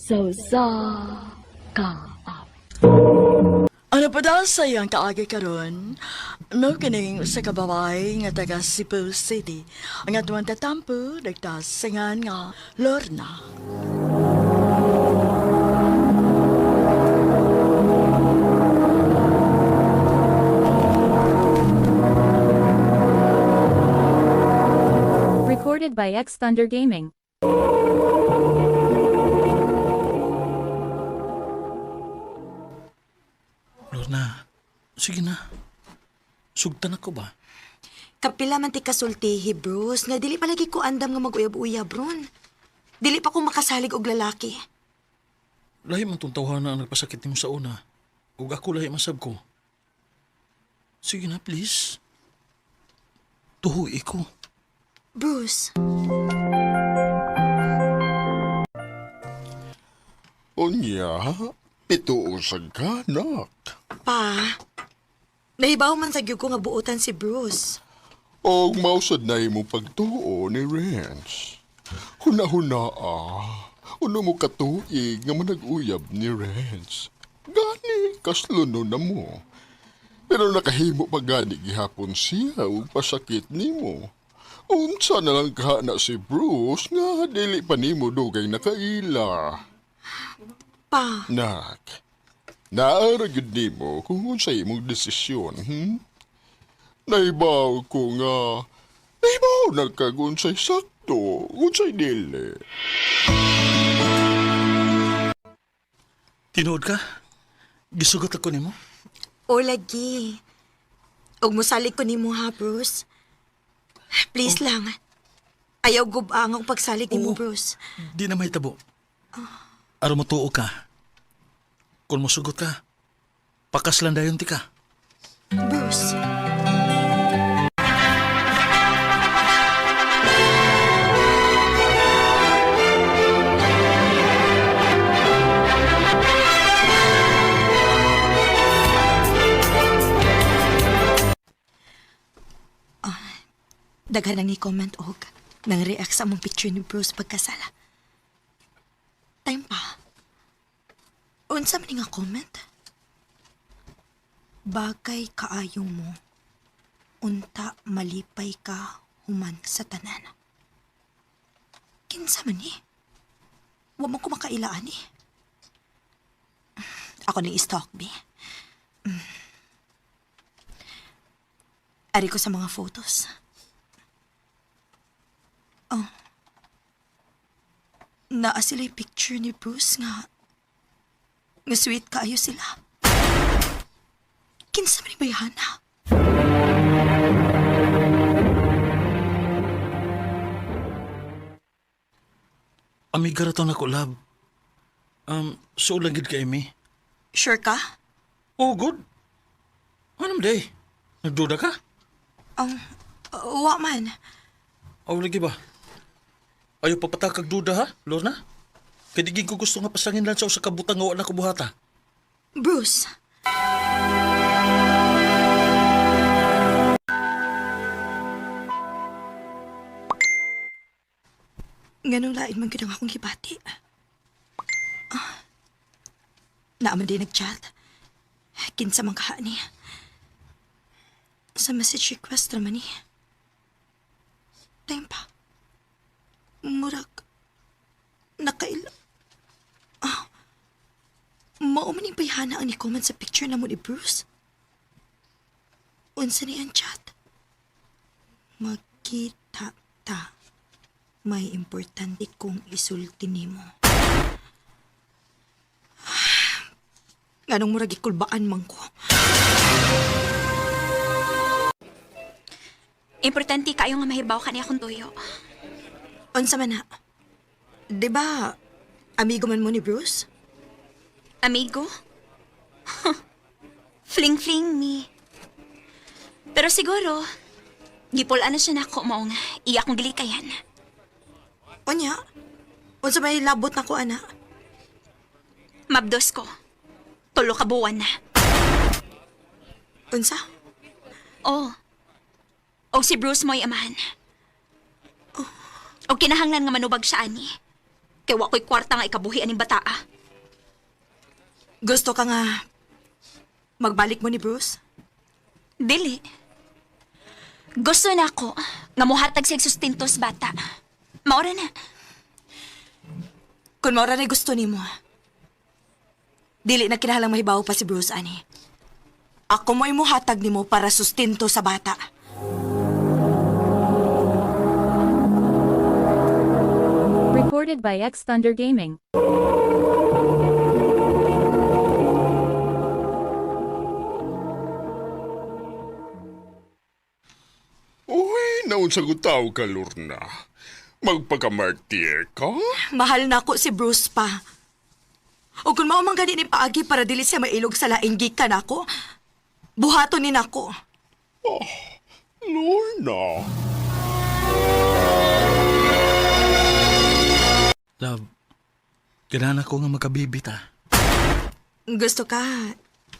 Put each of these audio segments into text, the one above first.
Sa usa ka awit. Ano pa daw sa iyang kaagi karon? Mao kining usa ka babae nga taga Cebu City. Ang atuang tatampo nagtasingan nga Lorna. Recorded by X Thunder Gaming. Lorna, sige na. Sugtan ako ba? Kapila man ti kasultihi, Bruce, nga dili palagi ko andam nga mag-uyab-uyab ron. Dili pa ko makasalig og lalaki. Lahi man tong tawhana ang nagpasakit nimo sa una. Ug ako lahi masab ko. Sige na, please. Tuhoy ko. Bruce, Unya, pituusag ka, nak. Pa, nahibaw man sa gyud ko nga buotan si Bruce. Og mausad na imo pagtuo ni Renz. Huna-huna ah. Uno mo katuig nga manag-uyab ni Renz. Gani, kasluno na mo. Pero nakahimo pa gani gihapon siya ug pasakit nimo. Unsa na lang ka na si Bruce nga dili pa nimo dugay nakaila. Pa, Nak, naara gyud nimo kung unsay imong desisyon, Naibaw ko nga, naibaw na kag unsay sakto, unsay dili. Tinuod ka? Gisugot ako nimo? O lagi. Og mosalig ko nimo ha, Bruce. Please lang. Ayaw gubang ang pagsalig nimo, Oo. Bruce. Di na mahitabo. Aron mo ka. Kung mosugot ka, pakaslan dayon ti ka. Bruce. Ah, daghan ang ni-comment og nang react sa among picture ni Bruce pagkasala. Time pa. Unsa man nga comment? Bagay kaayo mo. Unta malipay ka human sa tanan. Kinsa man ni? Wa man ko makailaan ni. Ako ning i-stalk bi. Ari ko sa mga photos. Oh. Naa sila yung picture ni Bruce nga nga sweet kaayo sila. Kinsa man ni bayhana? Amiga ra to nako, love. Suol lang gid ka, Amy. Sure ka? Oh, good. Ano day? Nagduda ka? Wa man. Aw, lagi ba? Ayaw papatakag duda ha, Lorna? Kaya di ko gusto nga pasangin lang sa usa ka butang nga wa na ko buhata. Bruce. Nganong lain man gyud ang akong gibati. Ah. Naa man din nag-chat. Kinsa man kaha ni. Sa message request raman ni. Time pa. Murag. Nakaila. Mao man yung bayhana ang ni-comment sa picture na mo ni Bruce. Unsa ni ang chat? Magkita ta. May importante kong isulti nimo. Nganong murag ikulbaan man ko. Importante kayo nga mahibaw ka niya akong tuyo. Unsa man na? 'Di ba amigo man mo ni Bruce? Amigo? Fling-fling me. Pero siguro, gipulaan na siya nako mao nga iya akong gilikayan. Unya? Unsa may labot na ko ana? Mabdos ko. Tulo ka buwan na. Unsa? Oh. O si Bruce mo'y amahan. O kinahanglan nga manubag siya ani. Kay wa ko'y kwarta nga ikabuhi aning bataa. Gusto ka nga magbalik mo ni Bruce? Dili. Gusto na ako nga mohatag siya sustento sa bata. Maura na. Kung maura na gusto nimo. Dili na kinahanglang mahibaw pa si Bruce ani. Ako mo'y muhatag nimo para sustento sa bata. Recorded by X Thunder Gaming. Uy, naunsa ko tao ka, Lorna. Magpakamartir ka? Mahal na ako si Bruce pa. O kung mao man gani ni paagi para dili siya mailog sa laing gikan ako, buhaton ni nako. Lorna. Love, ganahan ako nga magkabibit ah. Gusto ka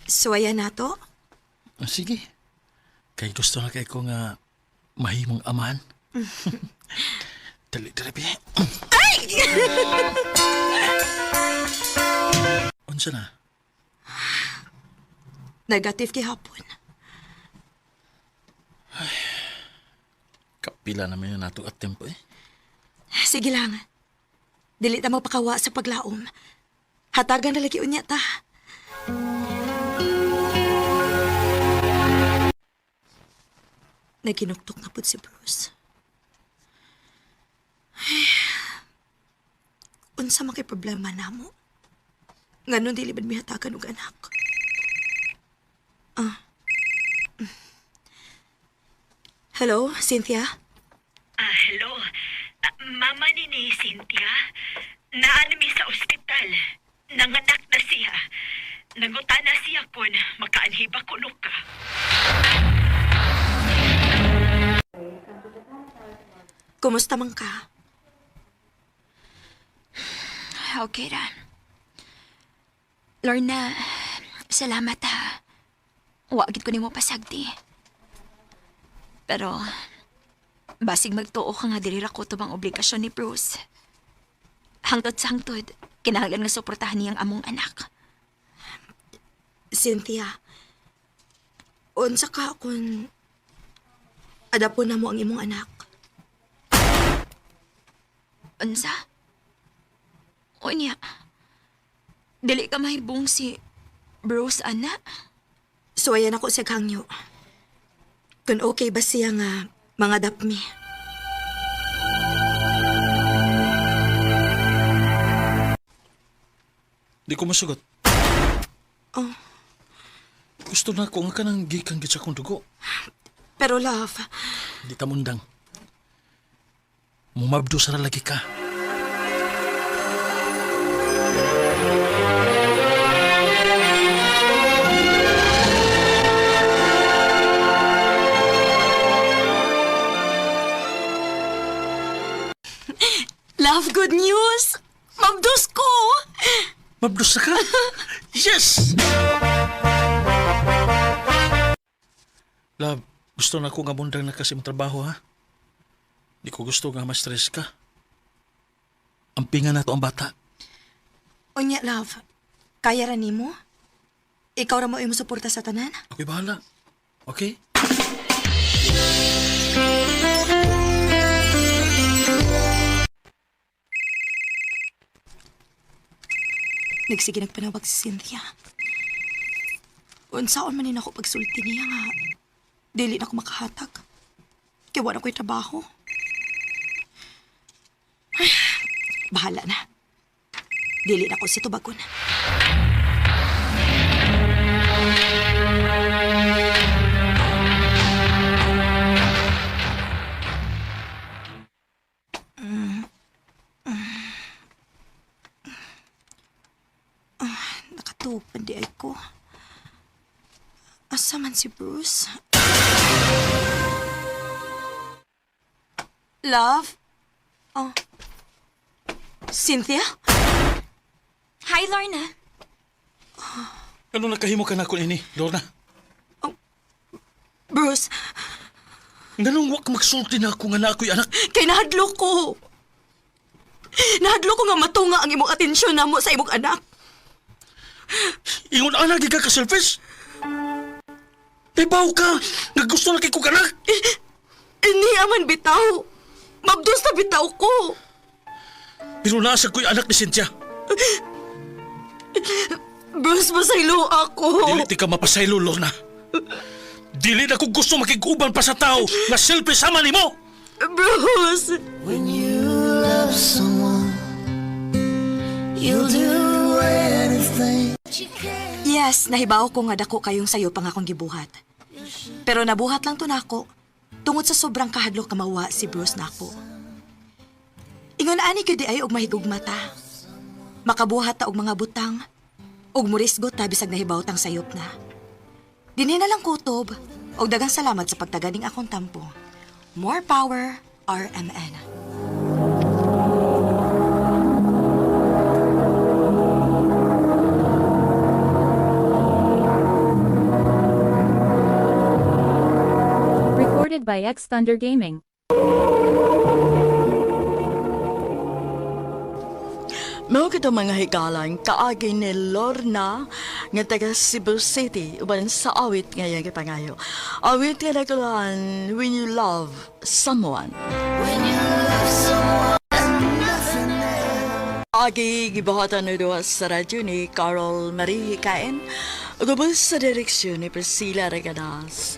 suwayan nato? Ah, sige. Kay gusto na kay ko nga mahimong amahan. Dali, dali, bi. Ay! Unsa na? Negative gihapon. Kapila naman yun nato at tempo eh. Sige lang. Dili ta magpakawa sa paglaom. Hatagan na lagi unya ta. Naginuktok na pud si Bruce. Ay, unsa man kay problema namo? Nganong dili man mihatagan og anak? Ah. Hello, Cynthia? Ah, hello. Ah, mama ni ni Cynthia, naan mi sa ospital. Nanganak na siya. Nanguta na siya kun makaanhi ba kuno ka. Kumusta man ka? Okay ra. Lorna, salamat ha. Wa gid ko nimo pasagdi. Pero basig magtuo ka nga dili ra ko tubang obligasyon ni Bruce. Hangtod sa hangtod, kinahanglan nga suportahan niyang among anak. Cynthia, unsa ka kung adapon na mo ang imong anak? Unsa? Unya. Dili ka mahibong si Bruce, ana. Suwayan ako sa hangyo. Kung okay ba siya nga mga dapmi? Di ko masugot. Oh. Gusto na ko nga kanang gikan gid sa akong dugo. Pero love, Di ta mundang. Mumabdo sa lagi ka. Love, good news! Mabdos ko! Mabdos na ka? Yes! Love, gusto na ko nga mundang na kasi mong trabaho, ha? Di ko gusto nga ma-stress ka. Ampingan na to ang bata. Unya, love, kaya ra nimo? Ikaw ra mo imo suporta sa tanan? Ako'y bahala. Okay? Nagsige nagpanawag si Cynthia. Unsaon man ni nako pagsulti niya nga dili na ko makahatag. Kay wala ko'y trabaho. Ay, bahala na. Dili na ko si tubagon. Nakatupan di ay ko. Asa man si Bruce? Love? Oh. Cynthia? Hi, Lorna. Ano nakahimo ka na ko ini, Lorna? Bruce, Nganong wak magsulti na ako nga na ako'y anak? kay nahadlok ko. Nahadlok ko nga matunga ang imong atensyon namo sa imong anak. Ingon ana gid ka ka-selfish. Ibaw ka! Nga gusto na kay kong anak! Ini aman bitaw. Mabdos na bitaw ko. Pero nasa ko'y anak ni Cynthia. Bruce, masaylo ako. Dili ti ka mapasaylo, Lorna. Dili na ko gusto makig-uban pa sa tao nga selfish sama nimo. Bruce! When you love someone, you'll do anything. Yes, nahibaw ko nga dako kayong sayo pang akong gibuhat. Pero nabuhat lang to nako tungod sa sobrang kahadlok ka mawa si Bruce nako. Ingon ani gyud di ay og mahigugma ta. Makabuhat ta og mga butang ug murisgot ta bisag nahibaw tang sayop na. Dinhi na lang kutob og daghang salamat sa pagtaganing akong tampo. More power, RMN. Recorded by X Thunder Gaming. Mao kito mga higalan kaagi ni Lorna nga taga Cebu City uban sa awit nga iyang gipangayo. Awit nga nagkulaan When You Love Someone. When you love someone and nothing else. Agi gibuhatan ni duha sa radyo ni Carol Marie Hikain ug ubos sa direksyon ni Priscilla Regadas.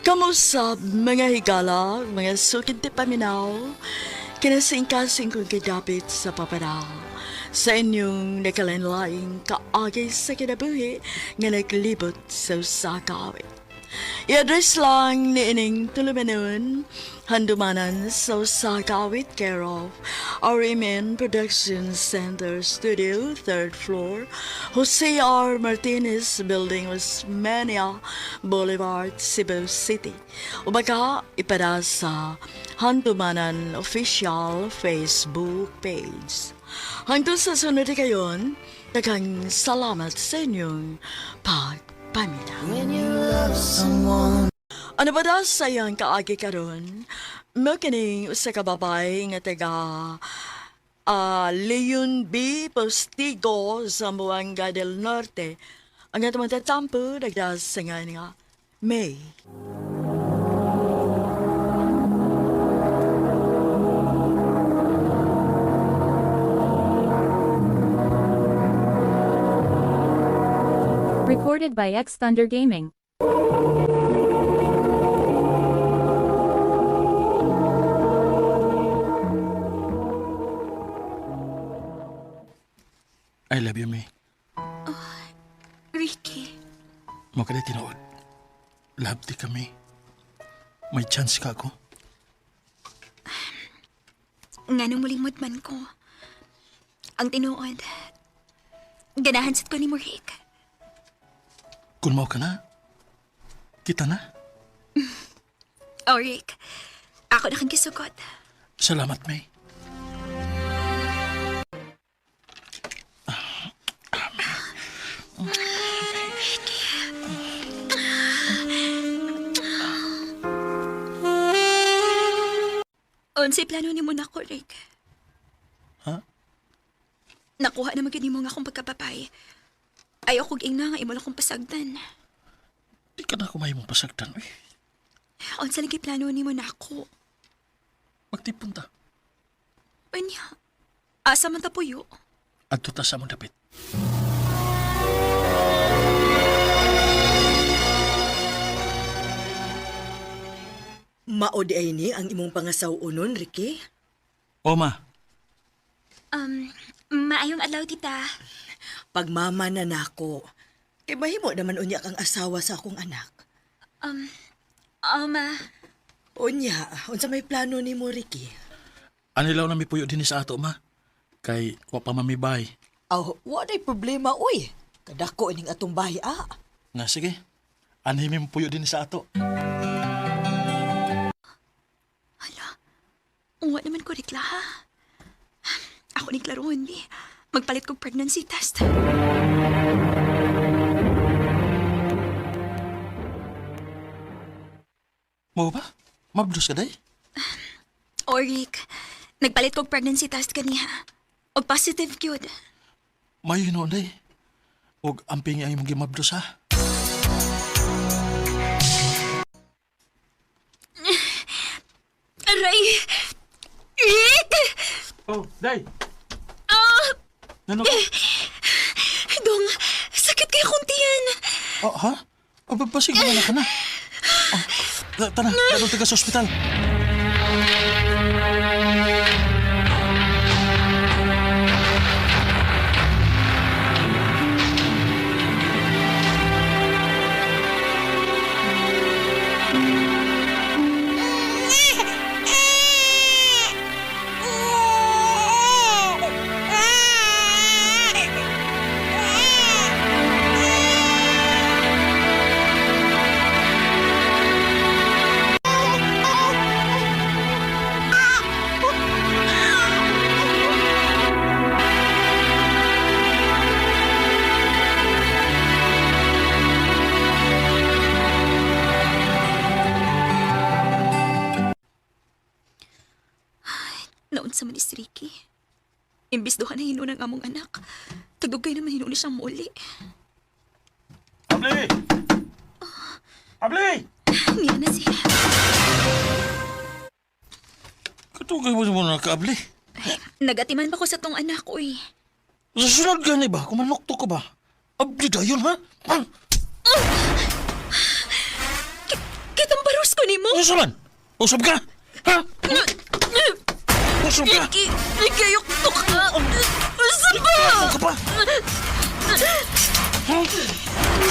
Kamusta mga higala, mga sukid ti paminaw, kinasingkasing kong gidapit sa papadal. Sa inyong nakalanlaing kaagay sa kinabuhi nga naglibot sa usa ka awit. I-address lang ni ining tulumanon, handumanan sa usa ka awit care of RMN Production Center Studio, third floor, Jose R. Martinez Building, Osmeña Boulevard, Cebu City. O baka ipada sa Handumanan Official Facebook page. Hangtod sa sunod kayon, daghang salamat sa inyong pagpaminaw. When you love someone. Ano ba daw sa iyang kaagi karon? Mao kining usa ka babae nga taga Leon B. Postigo, Zamboanga del Norte. Ang atong tatampo nagdas sa nga nga May. Recorded by X Thunder Gaming. I love you, May. Ricky, Mo ka na tinuod. Love ti kami. May chance ka ako. nganong mulimod man ko. Ang tinuod, ganahan sad ko ni Rick. Kung mao ka na, kita na. Oh, Rick, ako na kang gisugot. Salamat, May. Unsay plano nimo nako, Rick? Ha? Nakuha na gyud nimo nga akong pagkababay. Ayaw kog ingna nga imo lang akong pasagdan. Di ka na kumain mong pasagdan. Uy, Unsa lagi plano nimo nako? magtipon ta. Unya, asa man ta puyo? Adto ta sa among dapit. Mao di ay ni ang imong pangasaw-unon, Ricky. O, ma. Maayong adlaw, tita. Pagmama na nako. Kay mahimo naman unya kang asawa sa akong anak. Oh, ma. Unya, unsa may plano nimo, Ricky? Anilaw na mi puyo din sa ato, ma. Kay wa pa mamibay. Aw, wa day problema uy. Kadako ining atong bahay ah. Na sige. Anhi mi puyo din sa ato. Hala, uwa naman ko rekla, ha? Ako ni klaroon, di. Magpalit kog pregnancy test. Mo ba? Mabdos ka day? O, Rick, Nagpalit kog pregnancy test kaniha. Og positive gyud. May hinuon, day. Og amping ang imong gimabdos, ha? Aray! Rick! Oh, day! Ah! Nano ka? Dong, sakit kay akong tiyan. Oh, ha? Oh, basig na ka na. Oh, tara, tara taga sa ospital. Naunsa man ni si Ricky. Imbis duha na hinuon ang among anak. Tagdugay naman hinuon ni siyang muli. Abli! Abli! Niya na siya. Katugay mo mo na ka, Abli. Nagatiman pa ko sa tong anak, uy. Sa sunod gani ba? Kumanokto ka ba? Abli dayon, ha? Ah, Kitang baros ko nimo. Unsa man? Usab ka? Ha? Usab ka? Ricky, Ricky, ayok to ka. Unsa ba? Ano ka pa? Ha?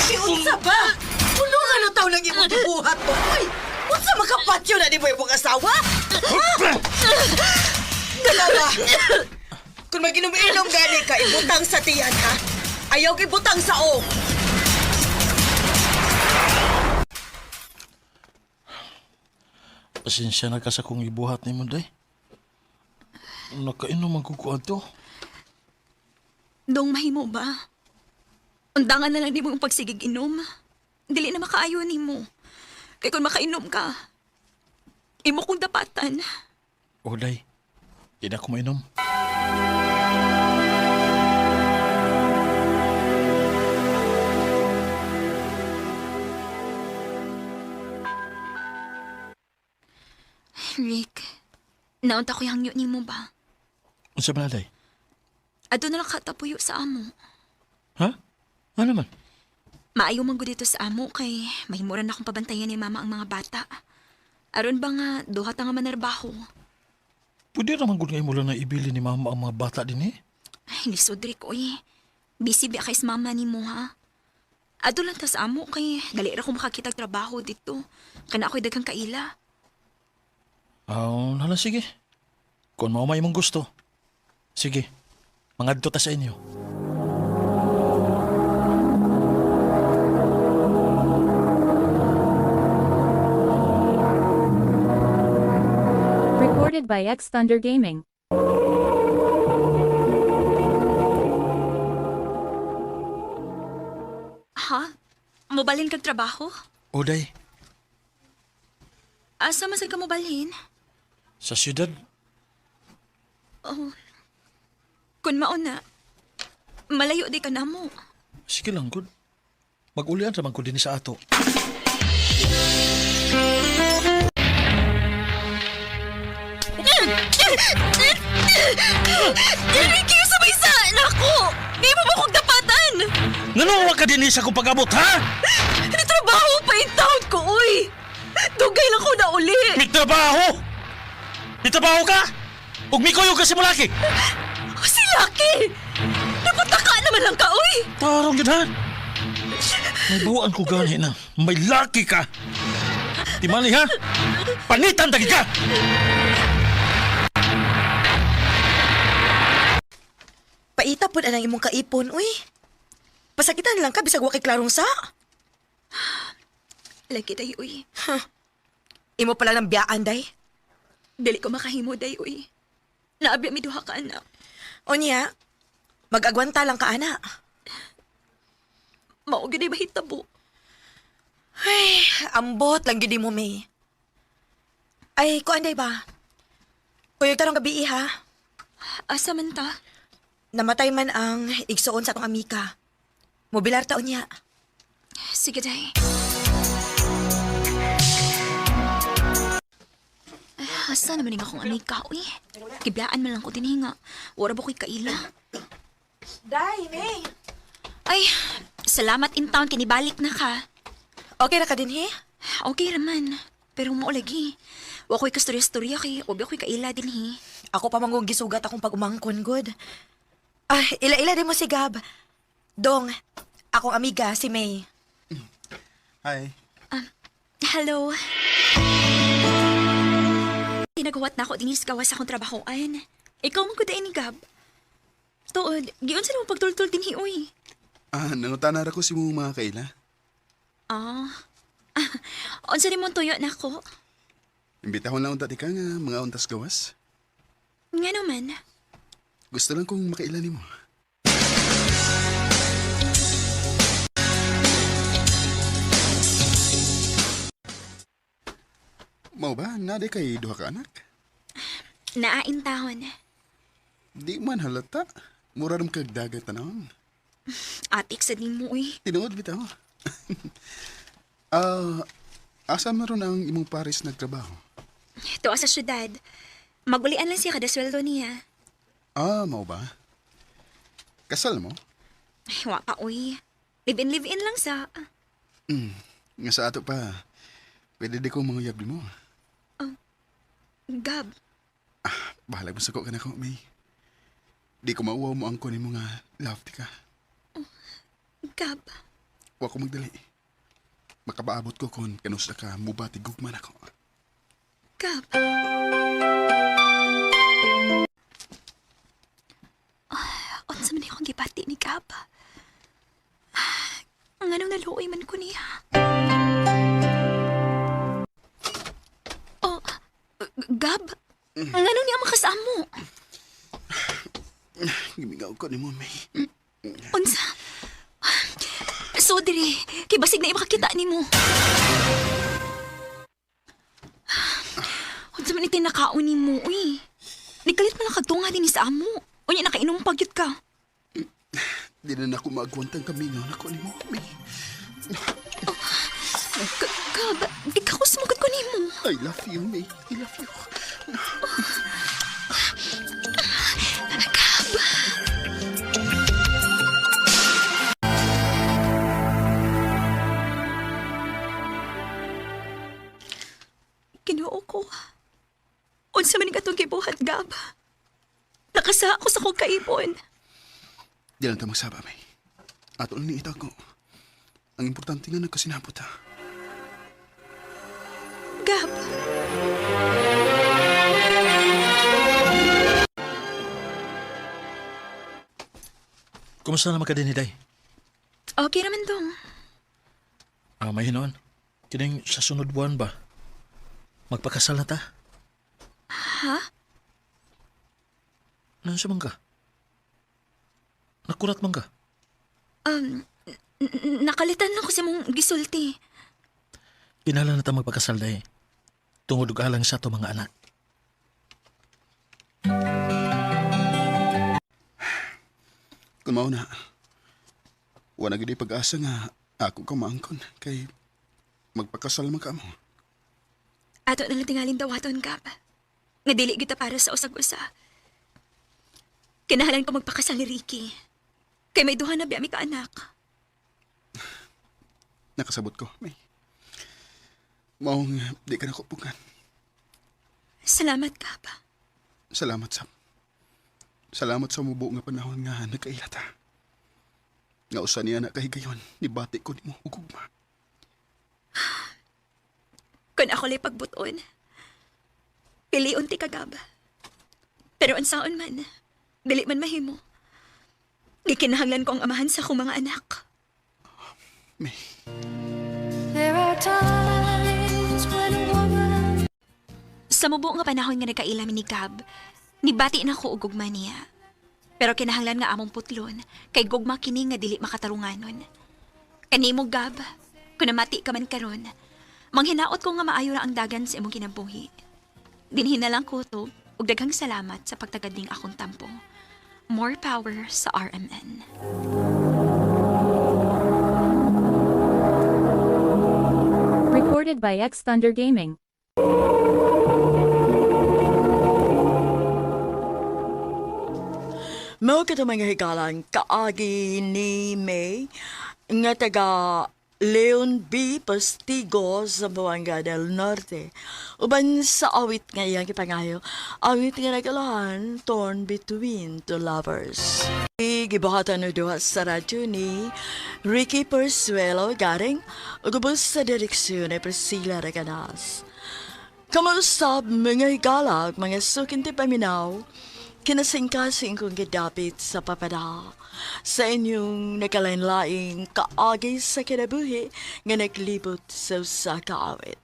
Si unsa ba? Puno nga na taon lang imong gibuhat to. Uy, unsa makapatyo na ni mo imong asawa? Dalawa. Kung maginom-inom gani ka, ibutang sa tiyan ha. Ayaw ibutang sa o. Pasensya na ka sa kong ibuhat ni mo, day. Nakainom ang kukuan to. Dong mahimo ba? Undangan na lang nimo ang pagsigig inom. Dili na makaayo nimo. Kay kung makainom ka, imo kong dapatan. O, day. Di na ako mainom. Rick, naunta ko yung hangyo nimo ba? Unsa man na, day? Adto na lang katapuyo sa amo. Ha? Ano man? Maayo man gud dito sa amo kay mahimuran akong pabantayan ni mama ang mga bata. Aron ba nga duha ta nga manarbaho? Pwede naman gud nga imo lang na ibili ni mama ang mga bata din eh. Ay, lisod Rick, oy. Busy ba kay sa mama nimo ha? Adto lang ta sa amo kay dali ra ko makakita og trabaho dito. Kana ako'y daghang kaila. Ah, hala sige. Kung mao may imong gusto. Sige. Mangadto ta sa inyo. Recorded by X Thunder Gaming. Ha? Mobalhin kag trabaho? O, day. Asa man sad ka mobalhin? Sa syudad, Kun mao na, malayo di ka namo. sige lang gud. Mag-ulian ra man ko dinhi sa ato. Ricky, sabay sa nako! Di mo ba kong dapatan? Ngano wa ka dinhi sa akong pag-abot, ha? Trabaho pa in taon ko, uy! Dugay lang ko na uli! May trabaho! May trabaho ka? Ug mikuyog ka sa mulaki! Oh, si Lucky! Napataka naman lang ka, uy! Tarong yun, ha? May buwan ko gani na. May laki ka! Timali, ha? Panitan tagi ka! Paita pud anang imong kaipon, uy. Pasakitan lang ka bisag wa kay klarong sa. Lagi day, uy. Imo pala ng biyaan, day. Dili ko makahimo, day, uy. Naabya mi duha ka, anak. Unya, mag-agwanta lang ka, ana. Mao gyud ay mahitabo. Ay, ambot lang gid mo, May. Ay, kuan day ba? Kuyog tarong gabi ha. Asa man ta? Namatay man ang igsuon sa atong amika. Mobilar taon niya. Sige, day. Ay, asa naman nga akong amika, uy. Kiblaan man lang ko dinhi nga. Wala ba ko'y kaila? Day, May. Ay, salamat in town, kinibalik na ka. Okay ra ka dinhi? Okay raman. Pero mao lagi. Wa ko'y kastorya-storya kay obi ako'y kaila dinhi. Ako pa manggong gisugat akong pag-umangkon, good. Ah, ila-ila din mo si Gab. Dong, akong amiga, si May. Hi. Hello. Tinagawat na ako dinis gawas akong trabahoan. Ikaw man ko ni Gab. Tuod, giun sa mo pagtultol dinhi uy. Ah, nangutana ra ko si mong mga kaila. Ah. Unsa ni mong tuyo nako? Imbitahon lang unta ti ka nga mga untas gawas. Nga naman. Gusto lang kong makaila nimo. Mao ba? Nade kay duha ka anak? Naain tahon. Di man halata. Mura ram kag dagat tanawon. Atik sa nimo uy. Tinuod bitaw. Ah, asa man ron ang imong pares nagtrabaho? Tuwa sa syudad. Magulian lang siya kada sweldo niya. Ah, mao ba? Kasal mo? Ay, wa pa uy. Live-in live-in lang sa. Nga sa ato pa, pwede di ko manguyab mo. Gab. Bahala mo sa ko ka na ko, May. Di ko mauwaw mo ang kunin mo nga love ti ka. Gab. Wa ko magdali. Makabaabot ko kon kanus na ka mubati gugman ako. Gab. Ah, unsa man akong gibati ni Gab? Ah, nganong naluoy man ko niya? Oh, Gab, nganong niya makasamo? Gimigaw ko ni mo, May. Unsa? So diri, kay basig na makakita nimo. Unsa man itay nakaon nimo, uy. Nikalit man lang kagtunga din sa amo. Unya nakainom pa gyud ka. Di na nako maagwantang kamingaw na ko ni mo, May. Gab, ikaw sumugod ko nimo. I love you, May. I love you. Gab. Ginoo ko. Unsa man atong gibuhat, Gab? Nakasa ako sa kong kaipon. Di lang ta magsaba, May. Ato lang ni itago. Ang importante nga nagkasinabot, ha. Gab. Kumusta naman ka din, Day? Okay naman dong. Ah, may hinoon. Kining sa sunod buwan ba? Magpakasal na ta? Ha? Nansa man ka? Nakurat man ka? Um, nakalitan lang ko sa mong gisulti. Kinahanglan na ta magpakasal, Day. Tungod og alang sa ato mga anak. Kung mao na, wala gid pag-asa nga ako ka maangkon kay magpakasal man ka mo. Ato na lang tingalin dawaton, Gab. Nga dili kita para sa usag-usa. Kinahalan ko magpakasal ni Ricky. Kay may duha na biya mi ka anak. Nakasabot ko, May. Maong di ka nakupugan. Salamat, Gab. Salamat sa Salamat sa mubo nga panahon nga nagkaila ta. Nga usa niya na kahigayon, nibati ko nimo og gugma. Kun ako lay pagbuton. Piliun ti ka, Gab. Pero unsaon man, dili man mahimo. Gikinahanglan ko ang amahan sa akong mga anak. May, There are times when a woman Sa mubo nga panahon nga nagkaila mi ni Gab, nibati na ko og gugma niya. Pero kinahanglan nga among putlon, kay gugma kini nga dili makatarunganon. Kanimo Gab, kun namati ka man karon, manghinaot ko nga maayo ra ang dagan sa imong kinabuhi. Dinhi na lang ko to, Ug daghang salamat sa pagtagad ning akong tampo. More power sa RMN. Recorded by X Thunder Gaming. Mao kato mga higalan kaagi ni May nga taga Leon B. Postigo sa Buanga del Norte. Uban sa awit nga iyang gipangayo, awit nga nagalahan, Torn Between Two Lovers. Gibuhatan og duha sa radyo ni Ricky Persuelo Garing ug ubos sa direksyon ni Priscilla Reganas. Kamusta mga higala ug mga sukinti paminaw, kinasingkasing kong gidapit sa papada sa inyong nakalain-laing kaagi sa kinabuhi nga naglibot sa usa ka awit.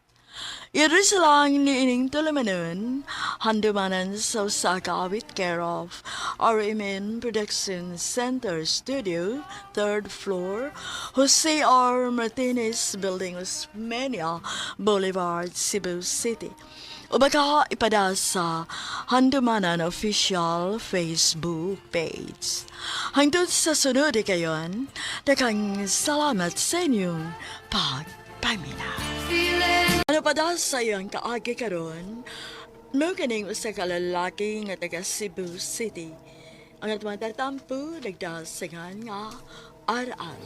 Iris lang ni ining tulamanon, handumanan sa usa ka awit care of RMN Production Center Studio, third floor, Jose R. Martinez Building, Osmeña Boulevard, Cebu City. O baka ipada sa Handumanan Official Facebook page. Hangtod sa sunod kayon, daghang salamat sa inyong pagpamina. Ano pa daw sa iyong kaagi karon? Mo kaning usa ka lalaki nga taga Cebu City. Ang atong tatampo nagdasingan nga RR.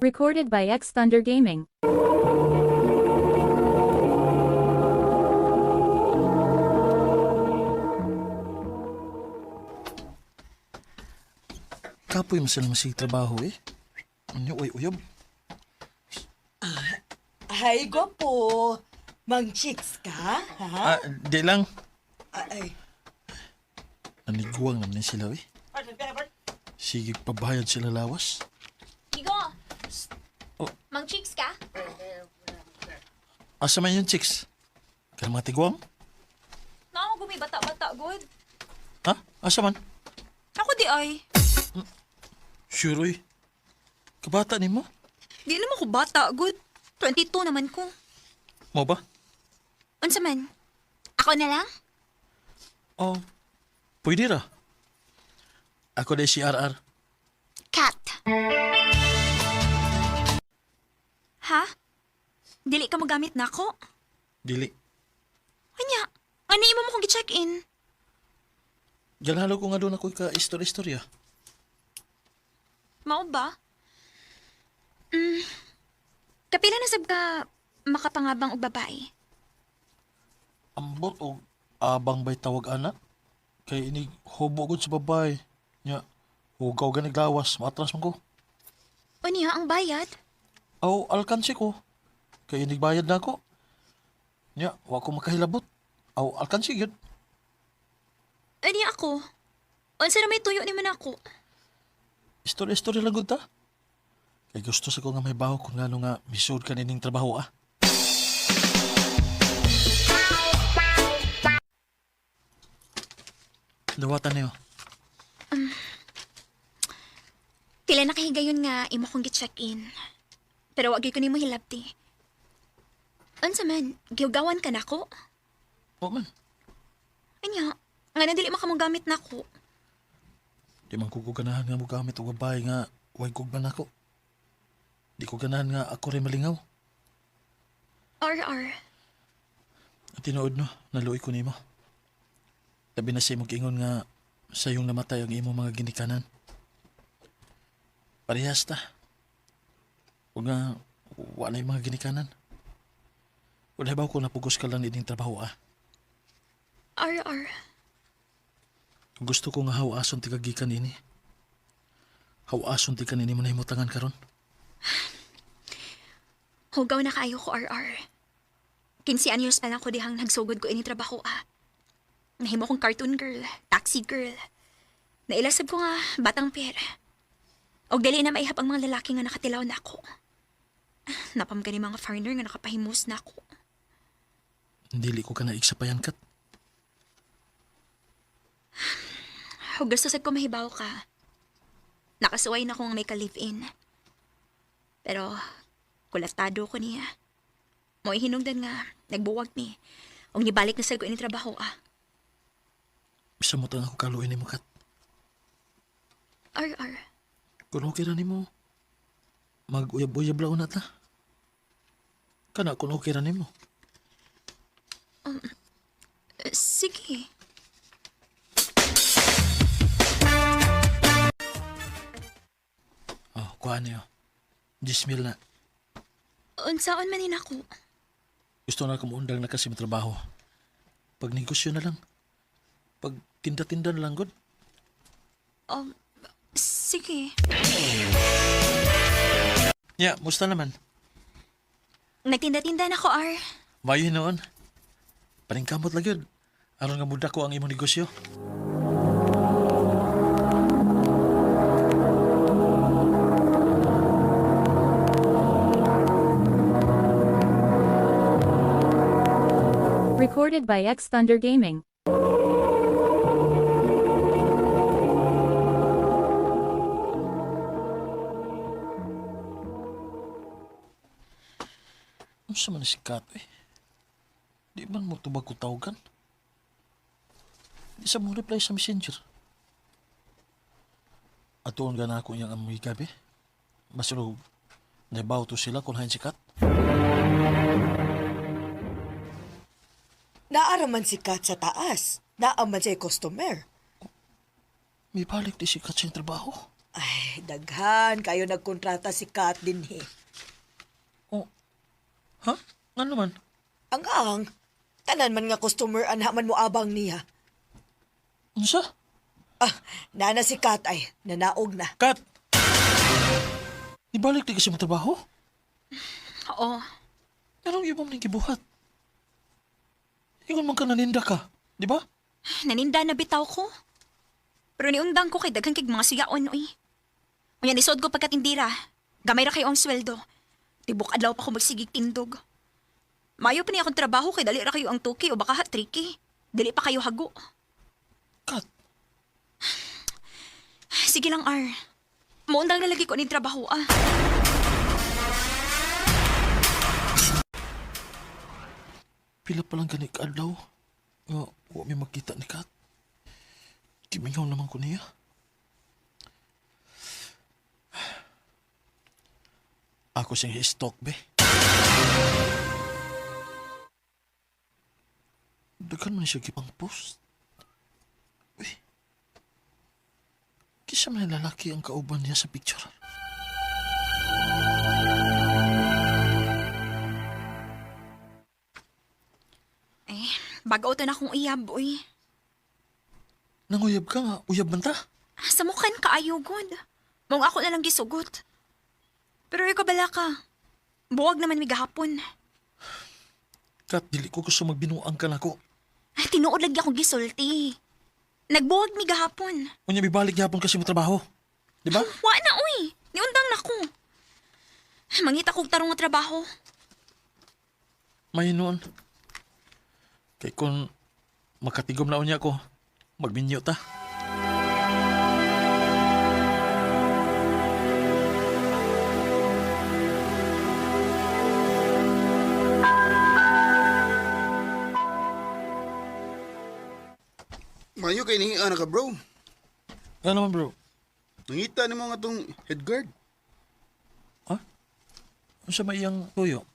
Recorded by X Thunder Gaming. Kapoy man sila masig trabaho eh. Ano, uy, uyab. Ay, gwapo. Mang chicks ka, ha? Ah, di lang. Ay, Naniguang naman sila eh. Sige, pabayad sila lawas. Igo! Oh. Mang chicks ka? Asa man yun, chicks? Kaya mga tiguang? Naako gumi bata-bata good. Ha? Asa man? Ako di ay. Sure, uy. Kabata ni mo? Di naman ko bata good. 22 naman ko. Mo ba? Unsa man? Ako na lang? Oh, pwede ra. Ako dahil si RR. Cat. Ha? Dili ka mogamit nako? Dili. Anya, ano imo mo kong gi-check-in? Ganhalo ko nga doon ako ka istorya-istorya. Mao ba? Mm. Kapila na sab ka makapangabang og babae. Ambot o abang ba'y tawag ana? Kay inig hubo gud sa babae. Nya, hugaw ga naglawas, maatras man ko. Unya ang bayad? Aw, alkansi ko. Kay inig bayad na ako. Nya, wa ko makahilabot. Aw, alkansi gyud. Unya ako. Unsa na may tuyo ni man ako? Istorya-istorya lang gud ta. Kay gusto sa ko nga may baho kung ngano nga misud ka nining trabaho ah. Dawatan niyo. Pila na kahigayon nga imo kong gi-check-in. Pero wa gyud ko nimo hilabti. Unsa man, giugawan ka nako? O man, Anya, nga na dili makamogamit nako. di man ko ko ganahan nga mogamit og babae nga way gugman ako. Di ko ganahan nga ako rin malingaw. RR, At tinuod no, naluoy ko nimo. Labi na sa imong ingon nga sa iyong namatay ang imong mga ginikanan. Parehas ta. Huwag nga, wala yung mga ginikanan. Wala ba ko napugos ka lang ining trabaho ah. RR. Gusto ko nga hawason ti kagikan ini. Hawason ti kanini mo na himutangan karon. Hugaw na kaayo ko, RR. 15 anyos pa lang ko dihang nagsugod ko ini trabaho ah. Nahimo kong cartoon girl, taxi girl. Nailasab ko nga batang pera. Og dili na maihap ang mga lalaki nga nakatilaw na ako. Napam gani mga foreigner nga nakapahimos na ako. Dili ko ka naig sa payankat. Ug gusto sad ko mahibaw ka. Nakasuway na kong may ka-live-in. Pero kulatado ko niya. Mo'y hinungdan nga, nagbuwag ni. Og nibalik na sa ko ini trabaho ah. Bisa mo tang ako kaluin ni mo, Kat. Ar, ar. Kung okay ra nimo, mag-uyab-uyab lang na ta. Kana kung okay ra nimo. Sige. Oh, kuha niyo. 10,000 na. Unsaon man ni nako. Gusto na kumuundang na kasi matrabaho. Pag negosyo na lang. Pag tinda-tinda na lang, god. Sige. Ya, musta naman? Nagtinda-tinda na ko, Ar. Mayo noon. Paningkamot lang yun. Aron nga muda ko ang imong negosyo. Recorded by X Thunder Gaming. Unsa man si Kat eh? Di man mo tubag ko tawagan. Di sa mo reply sa messenger. Atuon gana ako iyang amoy gabi. Masulog, nabaw to sila kung hain si Kat. Naaraman si Kat sa taas. Naaman siya customer. May balik di si Kat sa iyang trabaho. Ay, daghan kayo nagkontrata si Kat din eh. Oh. Ha? Ano man? Ang ang, tanan man nga customer anha man mo abang niya. Unsa? Ah, nana si Kat ay, nanaog na. Kat! Ibalik di kasi mo trabaho? Oo. Anong ibang ning gibuhat? Ingon man ka naninda ka, di ba? Naninda na bitaw ko. Pero niundang ko kay daghan kig mga sigaon, uy. Unya nisod ko pagkatindira. Gamay ra kayo ang sweldo. Tibok adlaw pa ko magsigig tindog. Mayo pa ni akong trabaho kay dali ra kayo ang tuki o baka ha tricky. Dili pa kayo hago. Kat, Sige lang, R. Muundang na lagi ko ni trabaho, ah. pila pa lang gani kaadlaw nga wa mi makita ni Kat. Gimingaw naman ko niya. Ako siyang i-stalk, be. Daghan man siya gipang post. Uy. Kisa man ang lalaki ang kauban niya sa picture. Eh, bago to na akong iyab, uy. Nanguyab ka nga, uyab man ta. Sa mukhan ka ayugod. Mong ako na lang gisugot. Pero ikaw bala ka. Buwag naman mi gahapon. Kat, dili ko gusto magbinuang ka nako. Ay, tinuod lagi akong gisulti. Nagbuwag mi gahapon. Unya, bibalik gihapon kasi mo trabaho. Di ba? Wa na, uy. Niundang na ko. Mangita kog tarong nga trabaho. May noon. Kay kung makatigom na unya ko, magminyo ta. Mayo kay ni ana ka bro. Ano naman bro? Nangita nimo nga tong head guard. Ha? Unsa may iyang tuyo?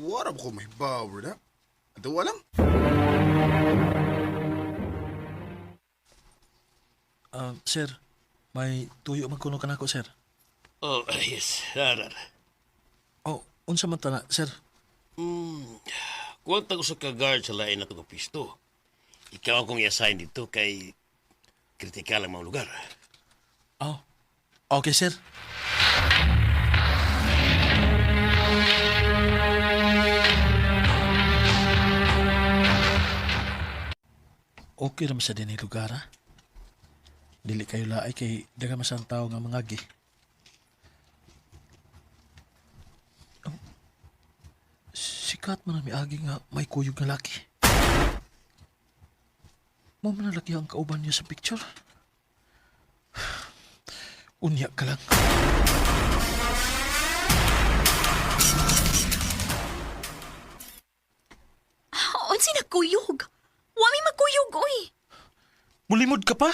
Wala ko may power na. Ato lang. Ah, sir, may tuyo man kuno kanako, sir. Oh, yes. Arar. Oh, unsa man tana, sir? Kuwanta ko sa ka-guard sa lain na itong pisto. Ikaw akong i-assign dito kay kritikal ang mga lugar. Oh. Okay, sir. Okay raman sa dinhi lugar, ha? Dili kayo laay kay daga masang tao nga mangagi. Oh, sikat man ang miagi nga may kuyog nga laki. Mo man ang laki ang kauban niya sa picture. Unya ka lang. Unsi nagkuyog? Wa mi magkuyog, oy. Mulimod ka pa?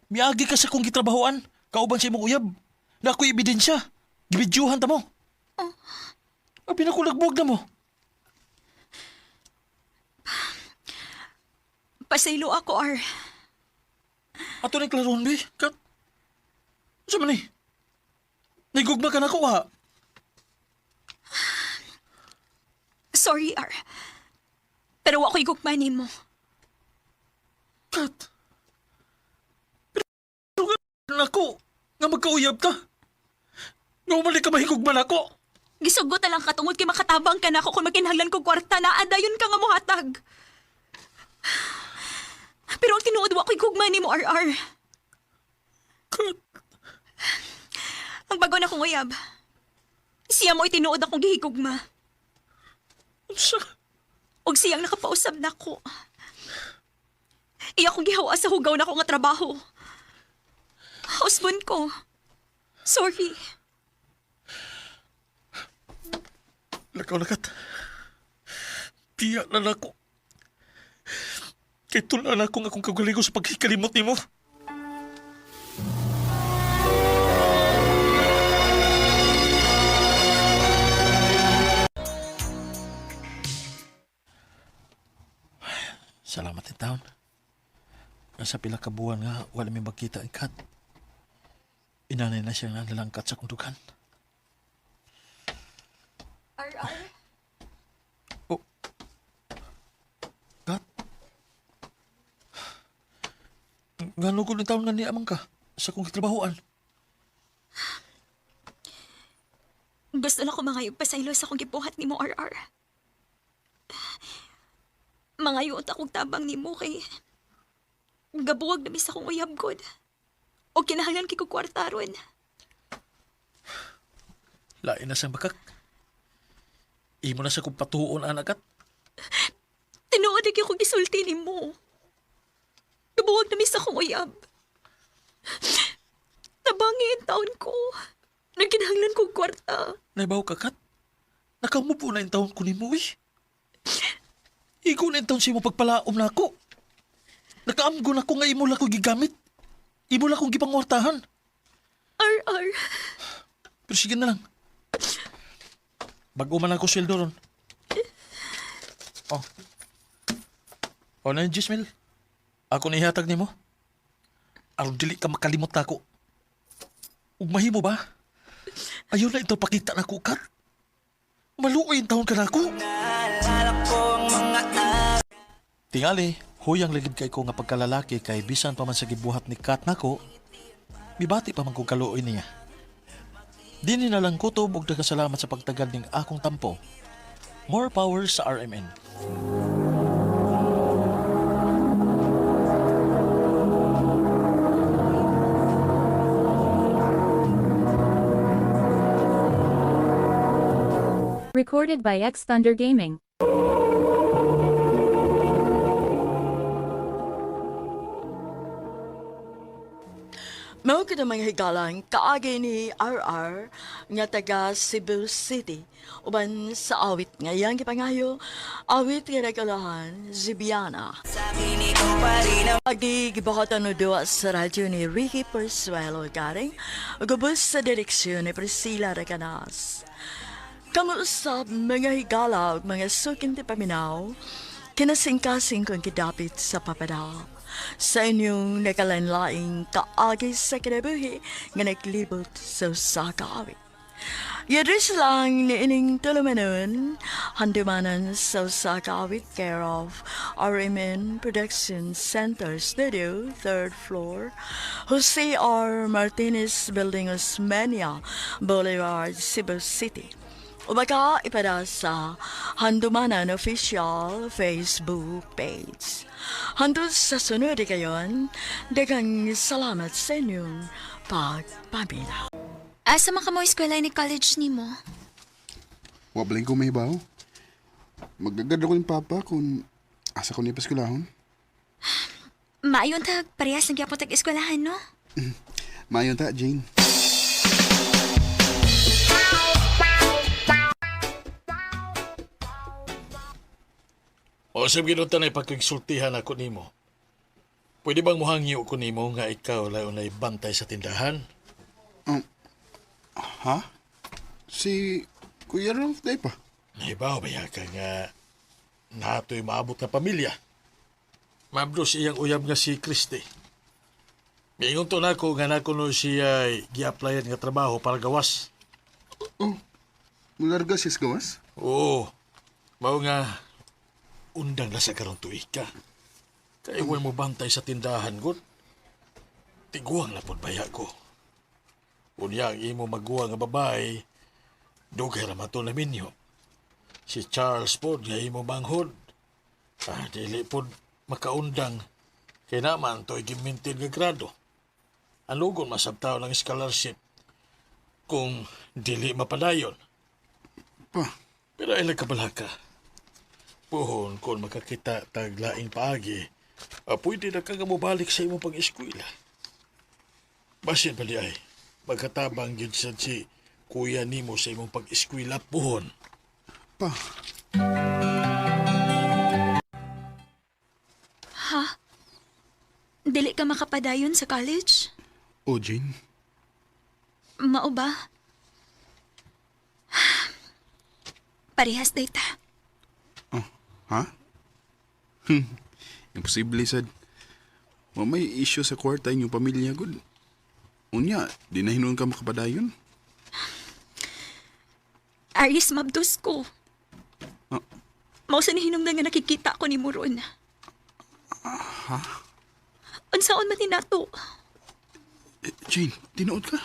Miagi ka sa kong gitrabahoan. Kauban sa imong uyab. Na ako'y ebidensya. Gibidyuhan ta mo. Oh. Abi na ko nagbuwag na mo. Pasaylo ako, R. Ato na klaroon, bi. Kat. Sa man eh? Nigugma ka na ko, ha? Sorry, R. Pero wa ko'y gugma nimo. Kat. Pero nga nako. Nga magkauyab ka. Nga umalik ka mahigugma na ko. Gisugot na lang ka tungod kay makatabang ka nako kung makinahanglan ko kwarta na adayon ka nga mohatag. Pero ang tinuod wa ko'y gugma nimo, RR. Kat. Ang bago na kong uyab. Siya mo'y tinuod akong gihigugma. Unsa? Og siyang nakapausab nako. Iya kong gihawa sa hugaw nako nga trabaho. Husband ko. Sorry. Lakaw lakat. Piya na nako. Kay tula na akong akong kagalingon sa pagkikalimot nimo. Salamat in town. Nasa pila ka buwan nga wala may magkita ang kat. Inanay na siya nga nalangkat sa kong dukan. RR? Oh. Kat? Ngano ko taon nga niya man ka sa kong kitrabahoan. Gusto na ko mga pasaylo sa akong gibuhat nimo, RR. Mangayot akong tabang nimo kay gabuwag na mis akong uyab god. O kinahanglan kay ko kwarta ron. Lain na siyang bakak. Imo na sa kong patuon, anak kat. Tinuod na ko gisulti nimo. Gabuwag na mis akong uyab. Tabangi ang taon ko. Nagkinahanglan kong kwarta. Naibaw ka, kat. Nakamupo na yung taon ko nimo, eh. Igo na yung taon sa imo pagpalaom na ako. Nakaamgo na ko nga imo lang ko gigamit. Imo lang kong gipangwartahan. RR. Pero sige na lang. Bago man ako sweldo ron. Oh. Oh, na yung Gismil. Ako na ihatag nimo. Aron dili ka makalimot na ako. Ug mahimo ba? Ayaw na ito pakita na ko, Kat. Maluoy ang taon ka na ako. Tingali, huyang ligid kay ko nga pagkalalaki kay bisan pa man sa gibuhat ni Kat nako, mibati pa man kong kaluoy niya. Dini na lang kutob og nagkasalamat sa pagtagal ning akong tampo. More power sa RMN. Recorded by X Thunder Gaming. Mao ka mga higalang kaagi ni RR nga taga Cebu City. Uban sa awit nga iyang gipangayo, awit nga nagkalahan, Zibiana. Agi gibahatan no duwa sa radyo ni Ricky Persuelo Garing, gubos sa direksyon ni Priscilla Recanas. Kamuusap mga higala ug mga suking ti paminaw, kinasingkasing kong gidapit sa papadala. Sa inyong nakalanlaing kaagi sa kinabuhi nga naglibot sa usa ka awit. Yadris lang ni ining tulumanon, handumanan sa usa ka awit care of RMN Production Center Studio, third floor, Jose R. Martinez Building, Osmeña Boulevard, Cebu City. O baka ipada sa Handumanan Official Facebook page. Hantod sa sunod kayon, daghang salamat sa inyong pagpaminaw. Asa man ka mo eskwela ni college nimo? Wa balay ko may baw. Magagad ako ni Papa kung asa ko niya paskulahon. Maayon tag parehas lang gyapon tag eskwelahan, no? Mayon ta, Jane. O sa ginutan ay pagkagsultihan ako nimo. Pwede bang muhangyo ko nimo nga ikaw layo na bantay sa tindahan? Ha? Si Kuya Ralph day pa. Nahibaw ba ka nga nato'y maabot na pamilya? Mabdos iyang uyab nga si Christy. Miingon to nako nga nako no siya gi-applyan nga trabaho para gawas. Oh, mularga siya sa gawas? Oo. Mao nga undang na sa karon tuig ka. Kay way mo bantay sa tindahan gud. Tiguang na pud baya ko. Unya ang imo maguwa nga babae, dugay ra man to na minyo. Si Charles pod nga imo manghod. Ah, dili pod makaundang. Kay naman to'y gimintin nga grado. Ang lugon masabtaw ng scholarship kung dili mapadayon. Pa, Pero ay nagkabalaka. Puhon, kung makakita tag laing paagi, pwede na ka nga mobalik sa imong pag-eskwela. Basin pa di ay, magkatabang yun sa si kuya nimo sa imong pag-eskwela, puhon. pa. Dili ka makapadayon sa college? Oh, Jane. Mao ba? Parehas day ta. Oh, ha? Imposible sad. Wa may issue sa kwarta inyong pamilya gud. Unya, di na hinuon ka makapadayon. Aris, mabdos ko. Ah. Mao sa nihinungdan nga nakikita ko ni Muron. Ha? Unsaon man ni nato? Eh, Jane, tinuod ka.